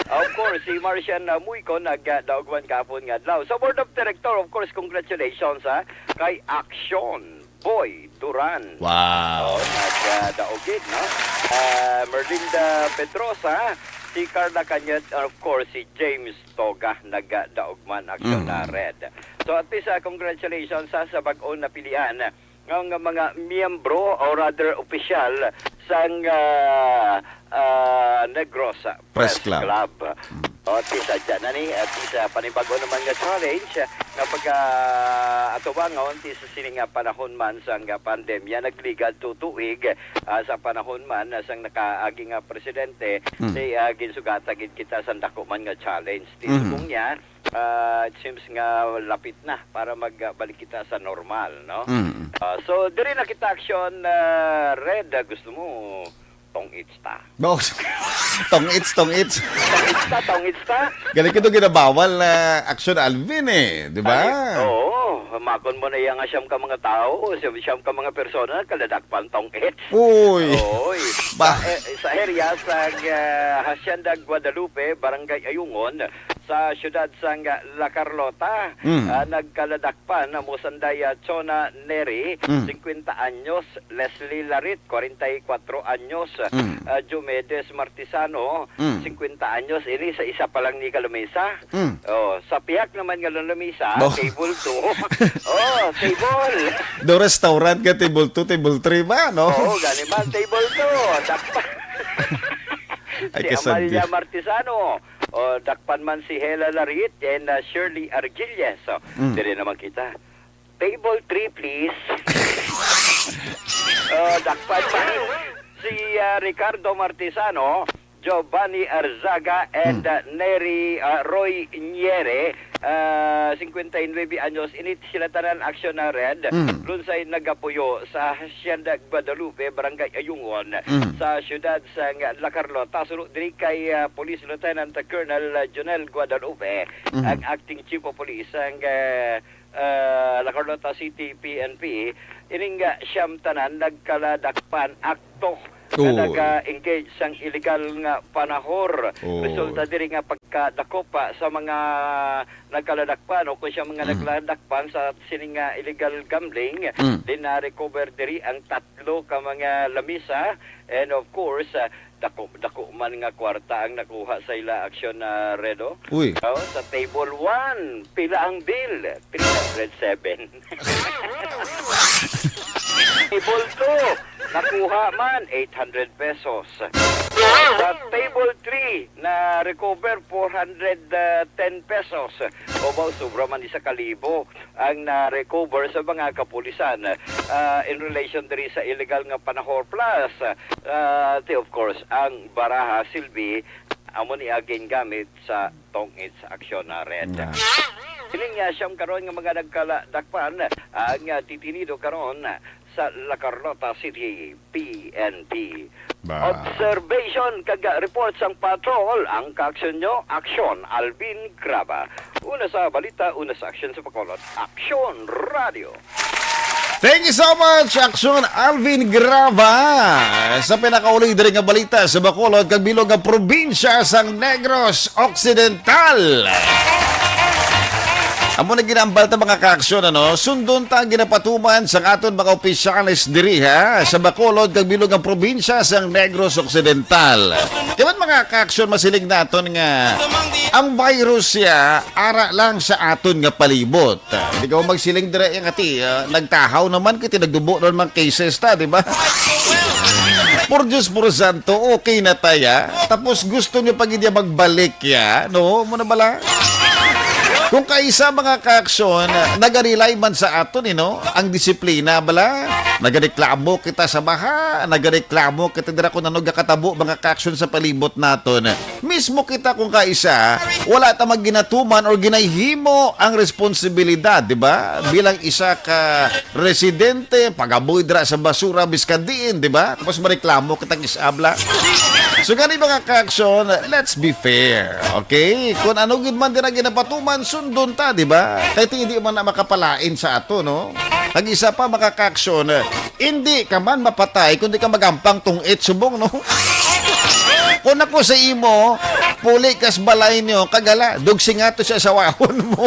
Of course, si Marcian, uh, Muyco nagdaog man kahapon nga adlaw. Sa board of director, of course, congratulations, ha, kay Action Boy Duran. Wow. Oh, nagdaog gid, no? Uh, Merlinda Pedrosa, si Carla Cañet, and of course, si James Toga nagdaog man, Action Mhm. na Red. So, at least, uh, congratulations, ha, sa bag-ong napilian nga, nga mga miyembro, or rather, opisyal sang, ah, ah, Negros Press Press Club. Club. Mm. O, ti sadya na ni, at sa panibago naman nga challenge, nga pag, ah, atubangon, ti sa sini nga panahon man sang, ah, pandemya, nagligad to tuig, ah, sa panahon man, ah, sang nakaagi nga presidente, Mm. ti, ah, ginsugata gid kita sa dako man nga challenge. Ti Mhm. subong niya, ah, it seems nga lapit na para magbalik kita sa normal, no? Mm. Ah, so, diri na kita, Action, ah, Red, ah, gusto mo, tong-its ta? No. Tong-its, tong-its. Tong-its ta, tong-its ta? Galing ko doon ginabawal na Action Alvin eh, di ba? Ay, oo. Tumakon mo na iya nga siyam ka mga tawo, o siyam, siyam ka mga persona, kaladakpan tong it. Uy. Oy. Ba? Sa, eh, sa area sa, ah, Hacienda Guadalupe, Barangay Ayungon, sa siyudad sang La Carlota, Mm. ah, nagkaladakpan ang Musandaya Chona Neri, Mm. singkwenta anyos, Leslie Larit, kwarenta y kuwatro anyos, Mm. ah, Diomedes Martisano, Mm. singkwenta anyos, ini sa isa pa lang ni kalamisa. Mm. Oh, sa pihak naman nga lamisa, Bo- table two. Oh, table. Do restaurant ka, table two, table three ba, no? Oo, gani man, table two. Dakpan. Ay, Si kasandi. Amalia Martisano. Oh, dakpan man si Hela Larit and, uh, Shirley Argilles. So, Mm. dire naman kita. Table three, please. Oh, dakpan man si, uh, Ricardo Martisano, Giovanni Arzaga, and, Mm. uh, Neri, uh, Roy Niere, uh, singkwenta y nuebe anyos. Ini sila tanan aksyon na red. Mm. Lunsay nagapuyo sa Hacienda Guadalupe, Barangay Ayungon, Mm. sa siyudad sang La Carlota. Suno diri kay, uh, Police Lieutenant Colonel, uh, Jonel Guadalupe, Mm. ang acting chief of police sang, uh, uh, La Carlota City P N P. Ining, uh, siyam tanan nagkaladakpan akto nga Uy. naga-engage sang illegal nga panahor. Uy. Resulta diri nga pagkadakop, ah, sa mga nagkaladakpan o kung siya mga Mm. nagladakpan sa sining, ah, illegal gambling, Mm. din na-recover diri ang tatlo ka mga lamisa. And of course, ah, dako, dako man nga kwarta ang nakuha sa ila aksyon na redo. Uy. Oh, sa table one, pila ang bill? Three hundred seven. Table two, nakuha man, eight hundred pesos. Sa table three, na-recover, four hundred ten pesos. O ba, sobra man isa ka libo ang na-recover sa mga kapulisan, ah, in relation diri sa illegal nga panahor. Plus, ah, ti, of course, ang baraha, Silbi, amo ni gingamit sa tong-its aksyon na red. Nga. Kini nga siyam karon nga mga nagkaladakpan ang, ah, detenido karon sa La Carlota City P N P. Ba. Observation kag report sang patrol, ang kaaksyon nyo, Aksyon Alvin Graba. Una sa balita, una sa aksyon sa Bacolod, Aksyon Radio. Thank you so much, Aksyon Alvin Graba, sa pinakauli diri nga balita sa Bacolod kag bilog nga probinsya sang Negros Occidental. Amo na ginambal ta, mga kaaksyon, ano? Sundon ta ang ginapatuman sang aton mga opisyales diri, ha, sa Bacolod kag bilog nga probinsya sang Negros Occidental. Di ba, mga kaaksyon, masiling naton nga ang virus siya ara lang sa aton nga palibot. Di ka magsiling dira, yung ati, ah, nagtahaw naman, kiti nagdubo naman mga cases ta, di ba? Por Diyos, por santo, okay na taya. Tapos gusto nyo pa gid ya magbalik ya, no? Mo na bala? Kung kaisa, mga kaaksyon, nagarelay man sa aton, you know, ang disiplina bala. Nagareklamo kita sa baha, nagareklamo kita dira kung ano gakatabo, mga kaaksyon, sa palibot naton. Mismo kita kung kaisa, wala ta magginatuman or ginahimo ang responsibilidad, di ba? Bilang isa ka residente, pagaboy dira sa basura, biskan diin, di ba? Tapos mareklamo kitang isabla. So, gani, mga kaaksyon, let's be fair, okay? Kung ano gid man dira ginapatuman, sundon ta, di ba? Kay ti hindi man na makapalain sa ato, no? Ang isa pa, mga kaaksyon, hindi ka man mapatay kung di ka magampang tong it subong, no? Kung ako sa imo, puli kas balay niyo, kagala, dugsinga to siya sa wahon mo.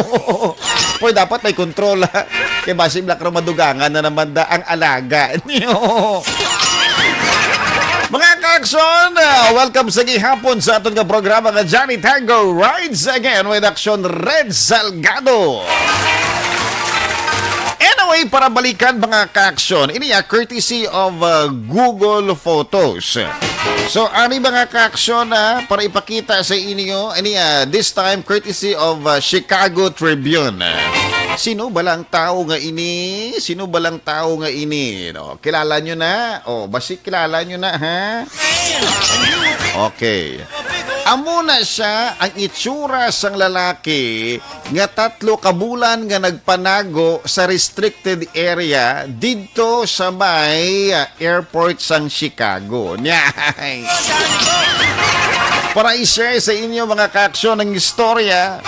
Pwede dapat may control, ha? Kay basi black ro madugangan na naman da ang alaga niyo. Mga kaaksyon, ah, welcome sa gihapon sa aton nga programa nga Johnny Tango Rides Again with Aksyon Red Salgado. Anyway, para balikan, mga kaaksyon, ini, ah, courtesy of, ah, Google Photos. So, ani, mga kaaksyon, ah, para ipakita sa inyo, ini, ah, this time courtesy of, ah, Chicago Tribune. Sino ba lang tao nga ini? Sino ba lang tao nga ini? No, kilala nyo na? Oh, basi kilala nyo na, ha? Okay. Amo na siya ang itsura sang lalaki nga tatlo ka bulan nga nagpanago sa restricted area didto sa may, ah, airport sang Chicago. Nyay. Para i-share sa inyo, mga kaaksyon, ang istorya.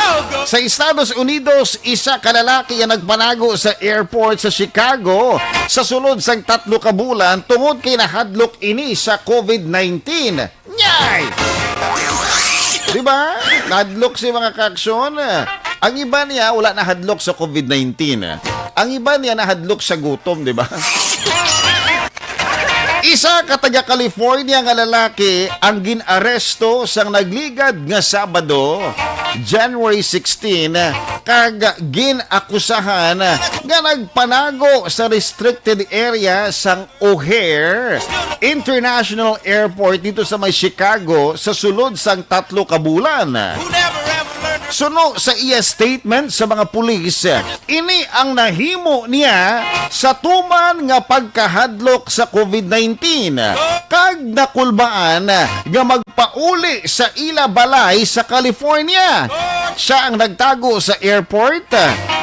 Sa Estados Unidos, isa ka lalaki ang nagpanago sa airport sa Chicago sa sulod sang tatlo ka bulan tungod kay nahadlok ini sa covid nineteen. Nyay! Di ba? Nahadlok si, mga kaaksyon. Ang iba niya, wala nahadlok sa covid nineteen. Ang iba niya nahadlok sa gutom, di ba? Isa ka taga California nga lalaki ang gin-aresto sang nagligad nga Sabado, January sixteen, kag gin-akusahan nga nagpanago sa restricted area sang O'Hare International Airport dito sa may Chicago sa sulod sang tatlo ka bulan. Suno sa iya statement sa mga pulis, ini ang nahimo niya sa tuman nga pagkahadlok sa covid nineteen, kag nakulbaan nga magpauli sa ila balay sa California. Siya ang nagtago sa airport,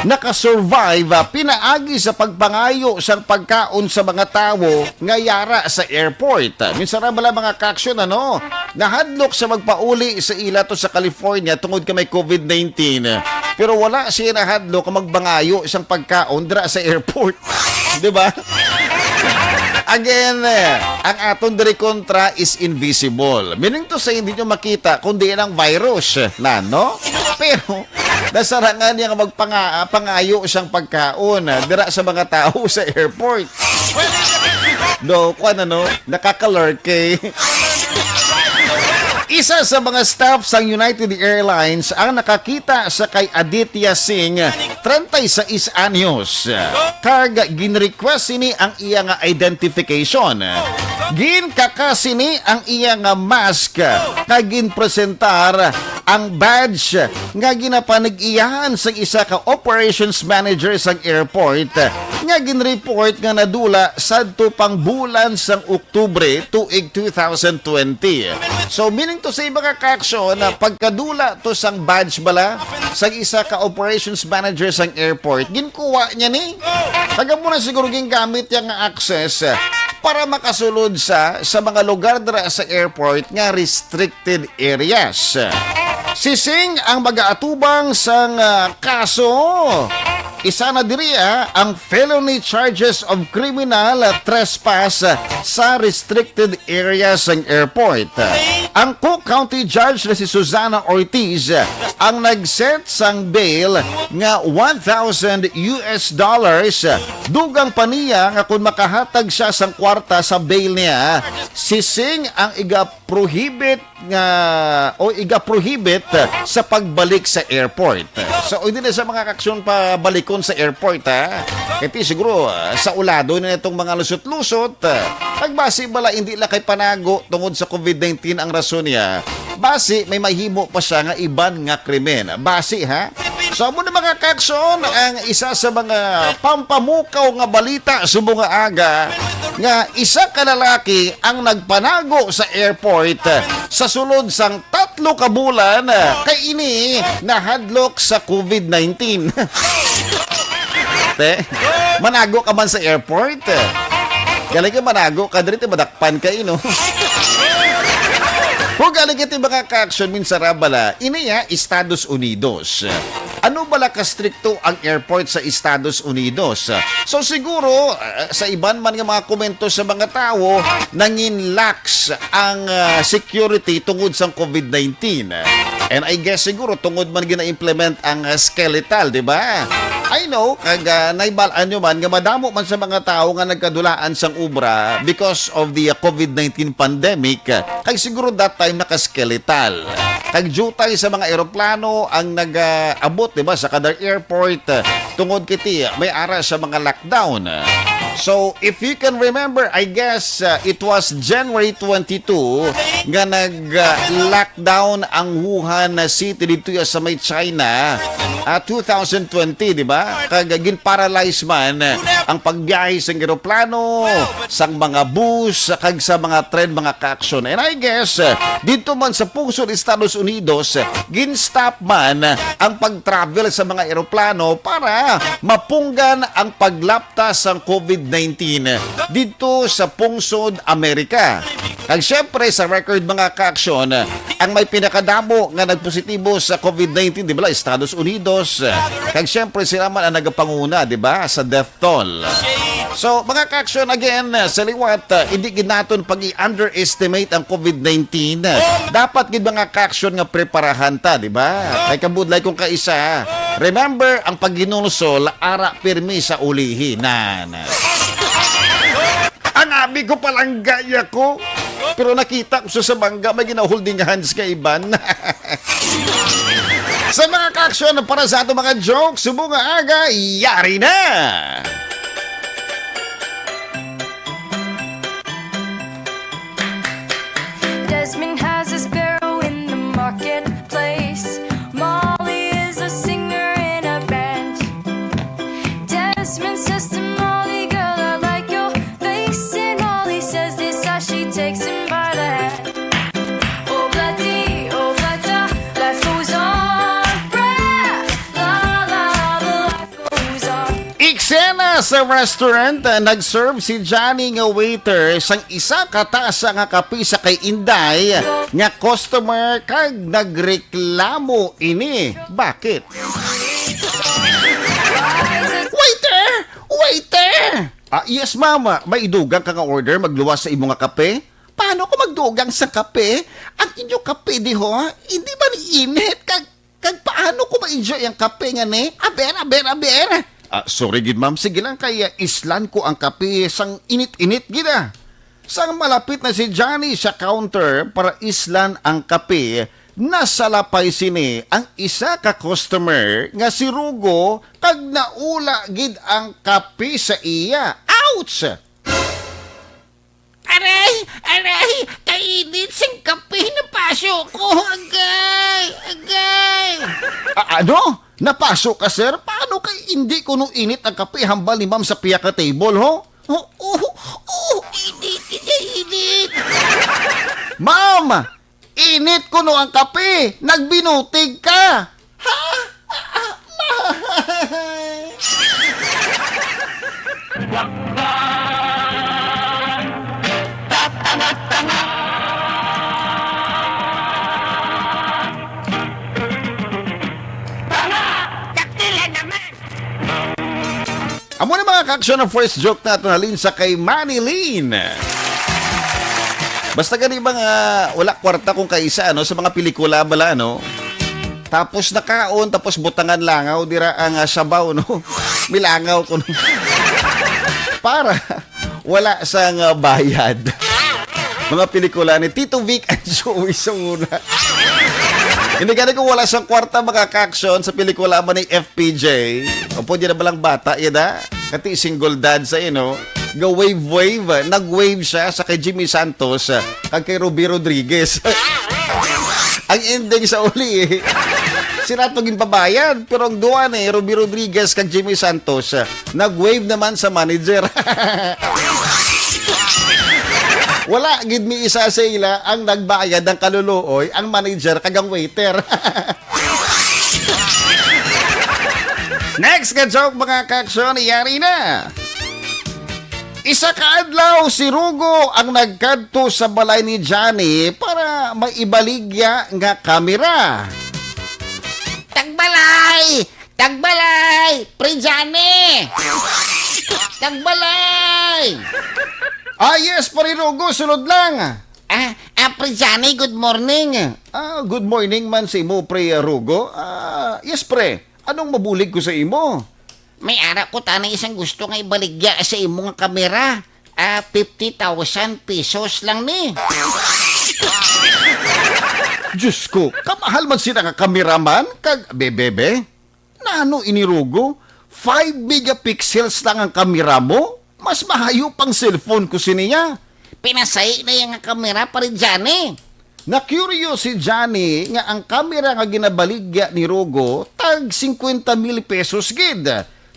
nakasurvive pinaagi sa pagpangayo sang pagkaon sa mga tawo nga yara sa airport. Minsan ra bala, mga kaaksyon, ano, nahadlok sa magpauli sa ila to sa California tungod kay may covid nineteen. Pero wala siya nahadlok ang magpangayo sang pagkaon dira sa airport. Di ba? Again, eh, ang aton diri kontra is invisible. Meaning to say, hindi nyo makita kung diin ang virus na, no? Pero, nasarangan niya nga magpanga-, pangayo sang pagkaon, ah, dira sa mga tao sa airport. Do, kuwan, ano, nakaka-lurk eh. Isa sa mga staff sang United Airlines ang nakakita sa kay Aditya Singh, treinta y seis anyos, kag gin-request sini ang iya nga identification. Ginkaka sini ang iya nga mask, kag ginpresentar ang badge nga ginapanag-iyahan sang isa ka operations manager sang airport, nga ginreport nga nadula sadto pang bulan sang Oktubre tuig two thousand twenty. So, meaning to say, mga kaaksyon, na pagkadula to sang badge bala sang isa ka operations manager sang airport, ginkuha niya ni. Taga mo na siguro gingamit niya nga access para makasulod sa, sa mga lugar dira sa airport nga restricted areas. Si Singh ang mag-aatubang sang, ah, kaso. Isa na diri, ah, ang felony charges of criminal trespass sa restricted area sang airport. Ang Cook County Judge na si Susana Ortiz ang nag-set sang bail nga one thousand U S dollars. Dugang pa niya nga kung makahatag siya sang kwarta sa bail niya, si Singh ang iga-prohibit nga, o iga-prohibit sa pagbalik sa airport. So, hindi na sa mga kaaksyon pabalikon sa airport, ha? Kaya siguro, ah, sa ulado na itong mga lusot-lusot, ah, nagbasi bala hindi lang kay panago tungod sa covid nineteen ang rason niya. Basi, may mahimo pa siya nga iban nga krimen. Basi, ha? So, amo na, mga kaaksyon, ang isa sa mga pampamukaw nga balita subong nga aga, nga isa ka lalaki ang nagpanago sa airport sa sulod sang tatlo ka bulan, kay ini nahadlok sa covid nineteen. Te, manago ka man sa airport? Galing ka, manago ka diri, te, madakpan ka, eh, no? Kung galing ka, te, mga kaaksyon, minsan ra bala, ini, ha, Estados Unidos. Ano bala ka strikto ang airport sa Estados Unidos? So, siguro, ah, sa iban man nga mga komento sa mga tawo, nangin lax ang, ah, security tungod sang covid nineteen. And I guess siguro tungod man gina-implement ang, ah, skeletal, di ba? I know, kag, ah, naibal-an nyo man nga madamo man sa mga tawo nga nagkadulaan sang obra because of the, ah, covid nineteen pandemic, ah, kay siguro that time naka-skeletal. Kag jutay sa mga eroplano ang nag-abot, di ba, sa Qatar Airport, ah, tungod kiti may ara sa mga lockdown. So, if you can remember, I guess, uh, it was January twenty-two nga nag-lockdown ang Wuhan City dito sa may China, ah, two thousand twenty, di ba? Kag gin-paralyze man ang pagbiyahe sang eroplano, sang mga bus, kag sa mga tren, mga kaaksyon. And I guess, uh, dito man sa pungsod Estados Unidos, gin-stop man ang pag-travel sa mga eroplano para mapunggan ang paglapta sang covid nineteen didto sa pungsod Amerika. Kag siyempre, sa record, mga kaaksyon, ang may pinakadamo nga nagpositibo sa COVID nineteen, di ba, Estados Unidos. Kag siyempre, sila man ang nagapanguna, di ba, sa death toll. So, mga kaaksyon, again, sa liwat, uh, hindi gid naton pag-i-underestimate ang COVID nineteen. Dapat gid, mga kaaksyon, nga preparahan ta, di ba? Kay kabudlay kung kaisa, remember, ang paghinulsol ara pirmi sa ulihi. Nan. Ang abi ko, palangga ya ko. Pero nakita ko sa, sa bangga, may ginaholding hands ka iban. Sa mga kaaksyon, para sa ato mga joke, subong nga aga, yari na! Desmond has a sparrow in the marketplace. Molly is a singer in a band. Desmond says to Molly, "Girl, I like your face." And Molly says this as she takes him by the hand. Oh, bloody, oh, bloody, life goes on. Bra, la, la, la, life goes on. Eksena sa restaurant, ah, nag-serve si Johnny nga waiter sang isa ka tasa nga kape sa kay Inday nga customer kag nagreklamo ini. Bakit? Waiter! Waiter! Ah, yes, ma'am. May idugang ka nga order, magluwas sa imo nga kape? Paano ko magdugang sa kape? Ang inyo kape diho, hindi man init. Kag, kag paano ko ma-enjoy ang kape nga ni? Aber, aber, aber! Ah, sorry gid, ma'am. Sige lang, kay, ah, islan ko ang kape sang init-init gid, ah. Sang malapit na si Johnny sa counter para islan ang kape, nasalapay sini ang isa ka customer nga si Rugo kag naula gid ang kape sa iya. Ouch! Aray! Aray! Kainit sing kape, napaso ko! Agay! Agay! A-, ano? Napaso ka, sir? Paano kay hindi kuno init ang kape hambal ni ma'am sa piya ka table, ho? Oh, oh, oh, init, init, init. Ma'am, init kuno ang kape. Nagbinutig ka. Ha? Ah, ah, ah. Amo na, mga kaaksyon, ang first joke naton halin sa kay Manny Lin. Basta gani ba nga wala kwarta kung kaisa, ano, sa mga pelikula bala, ano? Tapos nakaon, tapos butangan langaw dira ang, ah, sabaw, no? Milangaw ko, no? Para wala sang, ah, bayad. Mga pelikula ni Tito Vic and Joey Sunguna. Hindi gani kung wala sang kwarta, mga kaaksyon, sa pelikula man ni F P J. O pwede na balang bata, yada? Kati single dad sa ino. Ga wave wave, nag-wave siya sa kay Jimmy Santos, ah, kag kay Ruby Rodriguez. Ang ending sa uli, eh, sila to ginpabayad, pero ang duwa ni Ruby Rodriguez kag Jimmy Santos, ah, nag-wave naman sa manager. Wala gid mi isa sa ila ang nagbayad ng kaluluoy, ang manager kag ang waiter. Next ka joke, mga kaaksyon, yari na. Isa ka adlaw, si Rugo ang nagkadto sa balay ni Johnny para may ibaligya nga kamera. Tagbalay! Tagbalay! Pre Johnny! Tagbalay! Ah, yes, Pare Rugo, sulod lang. Ah, ah, Pre Johnny, good morning. Ah, good morning man sa imo, Pre Rugo. Ah, yes, Pre. Anong mabulig ko sa imo? May ara ko tanang isang gusto nga ibaligya sa imo nga kamera. Ah, fifty thousand pesos lang ni. Diyos ko, kamahal man sila nga kameraman, kag bebebe. Nano ini, Rugo? Five megapixels lang ang kamera mo? Mas mahayo pang cellphone ko siniya. Pinasay na yang kamera, Pare Johnny. Na-curious si Johnny nga ang kamera nga ginabaligya ni Rugo tag cincuenta mil pesos gid.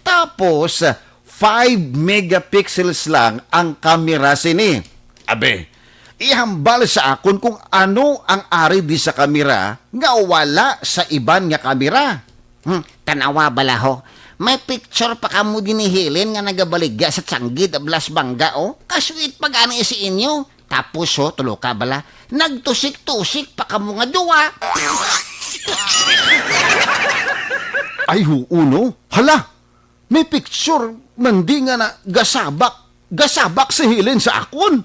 Tapos, five megapixels lang ang kamera sini. Abe, ihambal sa akon kung ano ang ari di sa kamera nga wala sa iban nga kamera. Hmm, tanawa bala ho. May picture pa kamo din ni Helen nga nagabaligya sa tiyanggid, ablas bangga, oh. Kasuit pa gani si inyo. Tapos, oh, tulo ka bala. Nagtusik-tusik pa kamo nga duwa. Ay, huo, no? Hala! May picture man di nga na gasabak. Gasabak si Helen sa akon.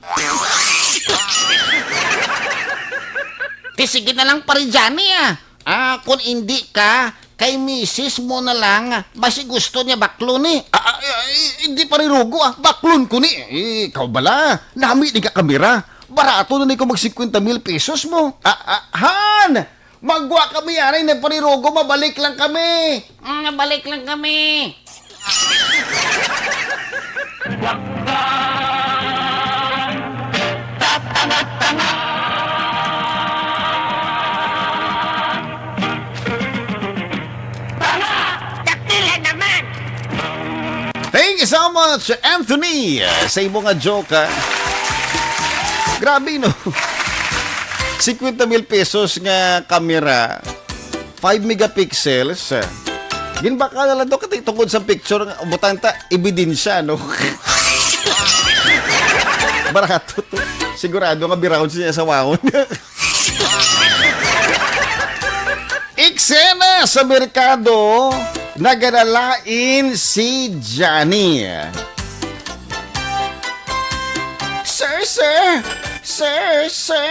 Ti sige na lang, Pare Johnny, ah. Ah, kung indi ka, kay misis mo na lang, basi gusto niya baklon ni. Ah, ah, ah, eh, hindi, Pare Rugo, ah. Baklon ko ni. Eh, ikaw bala, nami di ka kamera. Barato na ni ko mag singkwenta mil pesos mo. Ah, ah, han! Magwa kami, anay, ni Pare Rugo, mabalik lang kami. Mm, mabalik lang kami. Tanga! Dakila naman! Thank you so much, Anthony, sa imo nga joke, ha? Grabe, no? Singkwenta mil pesos nga kamera, five megapixels. Ginbakal na lang to, kati tungod sa picture nga, butang ta, ebidensya, no? Barato to. Sigurado nga birawon siya sa wawon. Eksena sa merkado, nagadalain si Johnny. "Sir, sir! Sir, sir!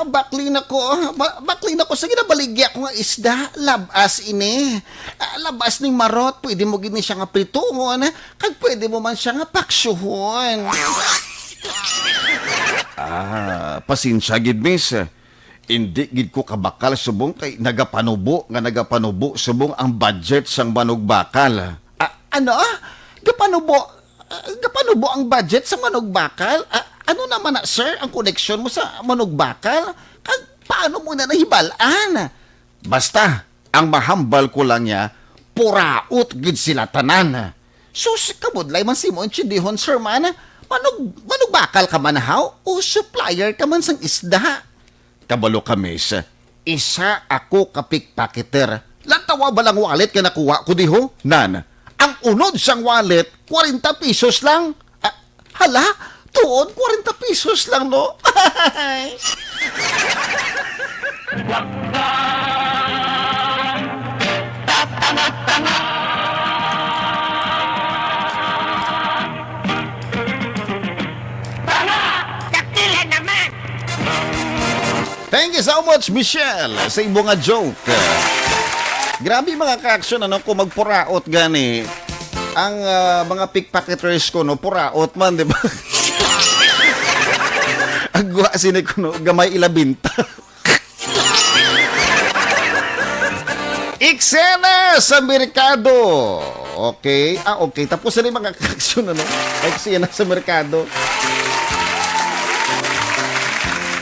Baklin ako! Ba-, baklin ako sa ginabaligya ko nga isda! Labas ini! Ah, labas ning marot! Pwede mo gid ni siya nga prituhon, kag pwede mo man siya nga paksyohon!" "Ah, pasensya gid, miss. Indi gid ko kabakal subong kay nagapanubo nga nagapanubo subong ang budget sang manugbakal." "Ah, ano? Gapanubo, ah, gapanubo ang budget sa manugbakal? Ah, ano naman na, sir, ang koneksyon mo sa manugbakal? Kag paano mo na nahibal-an?" "Basta, ang mahambal ko lang niya, puraot gid sila tanan." "Sus, kabudlay man sa imo intindihon, sir man. Manug-, manugbakal ka man, haw? O supplier ka man sang isda?" "Kabalo ka, miss. Isa ako ka pickpocketer. Lantawa ba lang wallet nga nakuha ko diho? Nan, ang unod sang wallet, kwarenta pesos lang." "Ah, hala, tuod, kwarenta pesos lang, no?" Thank you so much, Michelle, sa imo nga joke. Grabe, mga ka-action, ano, kung magpuraot gani ang, ah, mga pickpocketers ko, no, puraot man, di ba? Agwa sini ko, no, gamay ilabinta. Eksena sa merkado. Okay. Ah, okay. Tapos na yung mga ka-action, ano? Eksena sa merkado.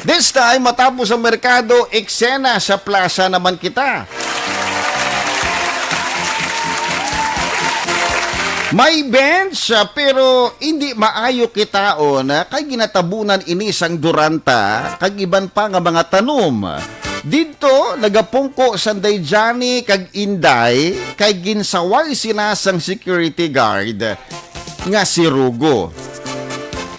This time, matapos ang merkado, eksena sa plaza naman kita. May bench, ah, pero hindi maayo kitaon, ah, kay ginatabunan ini sang duranta kag iban pa nga mga tanom. Didto nagapungko sanday Johnny kag Inday kay ginsaway sila sang security guard nga si Rugo.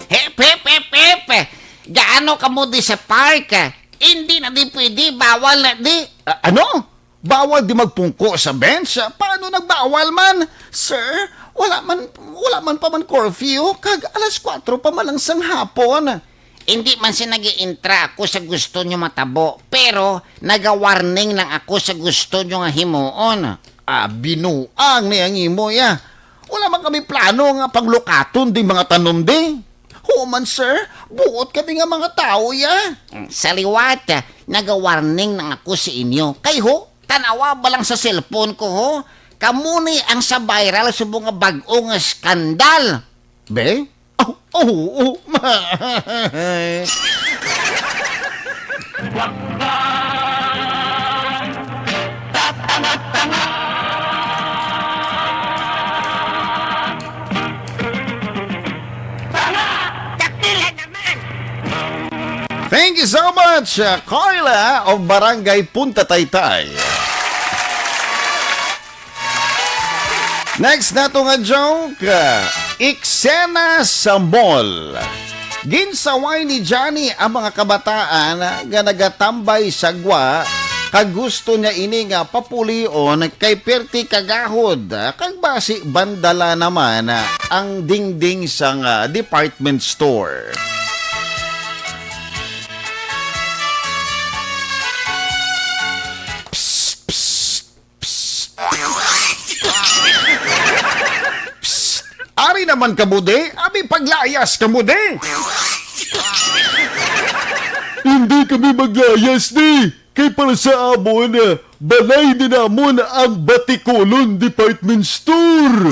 Hep, hep, hep, hep! Gaano kamo di sa park? Hindi na di pwede, bawal na di. Ah, ano? Bawal di magpungko sa bench? Paano nagbawal man? Sir, wala man, wala man pa man curfew, kag alas kuwatro pa man lang sang hapon. Hindi man si nag-iintra ako sa gusto nyo matabo, pero nagawarning lang ako sa gusto nyo nga himuon. Ah, binuang ni ang imo, ya. Wala man kami plano nga panglukaton di mga tanom di. Human, sir, buot kami nga mga tawo, ya. Sa liwat, nagawarning lang ako sa inyo. Kay ho, tanawa ba lang sa cellphone ko, ho? Kamo ni ang sa viral subong nga bag-o nga skandal. Be? Oh, oh, oh. Thank you so much, uh, Carla of Barangay Punta Taytay. Next nato nga joke, eksena sa mall. Ginsaway ni Johnny ang mga kabataan nga nagatambay sa gwa, kag gusto niya ini nga papulion kay perti kagahod, kag basi bandala naman ang dingding sang, ah, department store. Psst, psst, psst. Psst. Ari naman kamo di, abi paglayas kamo di. Hindi kami maglayas di. Kay para sa amon, balay ni namon ang Batikolon Department Store.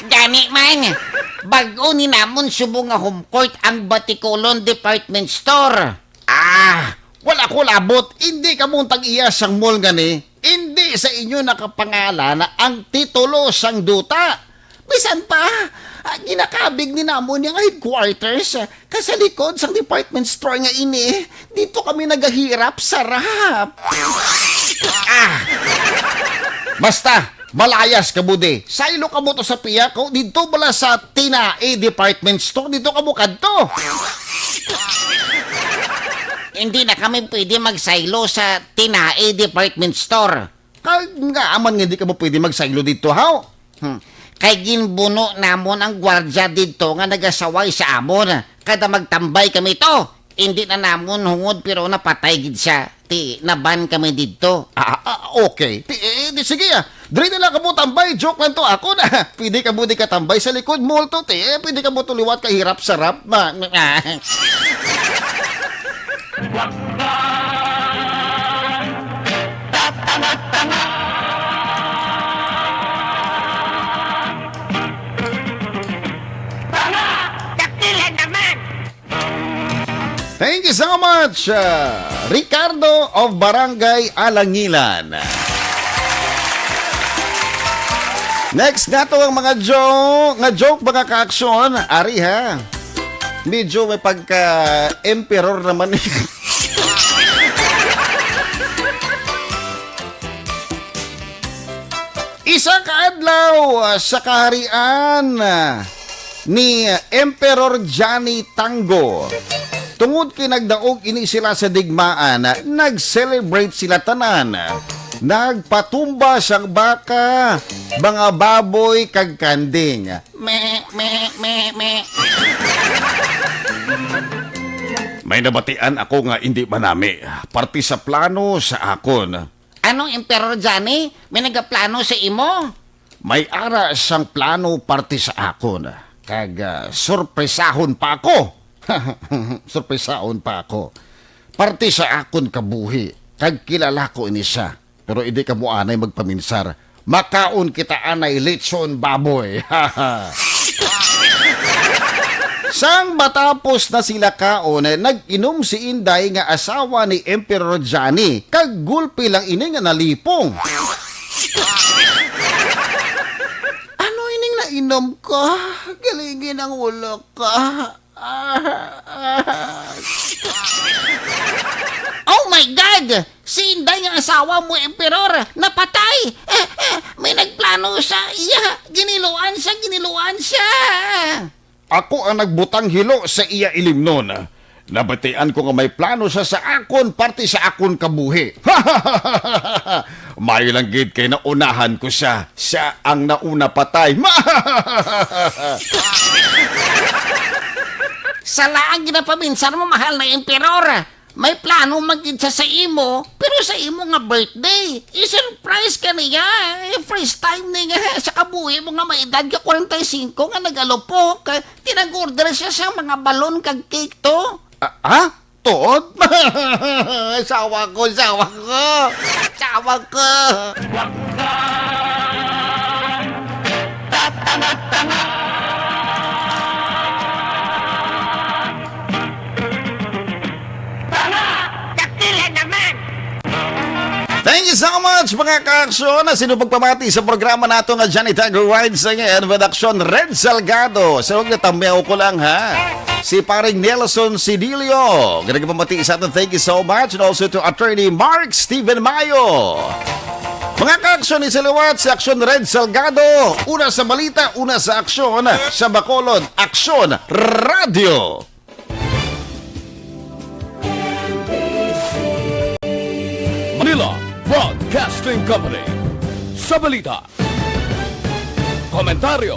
Gani man, bag-o ni namon subong nga home court ang Batikolon Department Store. Ah, wala ko labot. Hindi kamo tag-iya sang mall gani. Hindi sa inyo nakapangalan ang titulo sang duta. Bisan pa, ah, ginakabig ni namon yang headquarters, ah, ka sa likod sang department store nga ini. Dito kami nagahirap sarap. Ah! Basta, malayas kamo di. Saylo kamo to sa piyak, oh. Dito bala sa Tinae Department Store, dito kamo kadto. Hindi na kami pwede magsaylo sa Tinae Department Store. Kag nga aman nga di kamo pwede magsaylo dito, haw? Hmm. Kay ginbuno namon ang gwardya didto nga nagasaway sa amon. Kada magtambay kami to, indi na namon hungod, pero napatay gid siya. Ti, naban kami didto. Ah, ah, okay. Ti, eh, di sige, ah. Diri na lang kamo tambay. Joke lang to. Ako na. Pwede kamo di katambay sa likod mall to, ti. Eh, pwede kamo to liwat kay hirap sarap. Ma, ma, ah. Thank you so much, uh, Ricardo of Barangay Alangilan. Next nato ang mga jo-, nga joke, mga kaaksyon. Ari, ha? Medyo may pagka-emperor naman. Isa ka adlaw, ah, sa kaharian, ah, ni Emperor Johnny Tango. Tungod kay nagdaog ini sila sa digmaan, nag-celebrate sila tanan. Nagpatumba sang baka, mga baboy, kag kanding. Me, me, me, me. May nabatian ako nga indi manami. Parte sa plano sa akon. Ano, Emperor Johnny? May nagaplano sa imo? May ara sang plano parte sa akon. Kag, ah, sorpresahon pa ako. Sorpresahon pa ako. Parte sa akon kabuhi. Kag kilala ko ini siya. Pero hindi kamo anay magpaminsar. Makaon kita anay lechon baboy. Sang matapos na sila kaon, nag-inom si Inday nga asawa ni Emperor Johnny, kag gulpi lang ini nga nalipong. Ano ining nainom ko? Galingi ang ulo ko. Ah, ah. Oh my God! Si Inday nga asawa mo, Emperor, napatay! Eh, eh, may nagplano sa iya! Giniluan siya! Giniluan siya! Ako ang nagbutang hilo sa iya ilimnon. Nabatian ko nga may plano siya sa akon, parte sa akon kabuhi. Maayo lang gid kay naunahan ko siya. Siya ang nauna patay. Sala ang ginapaminsar mo, mahal na Emperor. May plano man gid siya sa imo, pero sa imo nga birthday. I-surprise ka niya. Eh, first time ni nga sa kabuhi mo nga may edad ka forty-five nga nag-alupok. Ti nag-order siya sa mga balon kag cake to. Ah, ah? Tuod? Sawa ko, sawa ko. Sawa ko. Thank you so much, mga kaaksyon, na sino pagpamati sa programa nato nga Johnny Tiger Rides Again with Aksyon Red Salgado. Sa huwag na tamiyaw ko lang, ha? Si Paring Nelson Sidilio. Ganang pamati sa atin, thank you so much. And also to Attorney Mark Steven Mayo. Mga ka-aksyon, ni sa liwat si Aksyon Red Salgado. Una sa balita, una sa aksyon, sa Bacolod, Aksyon Radio. Manila Broadcasting Company. Sa balita, komentaryo,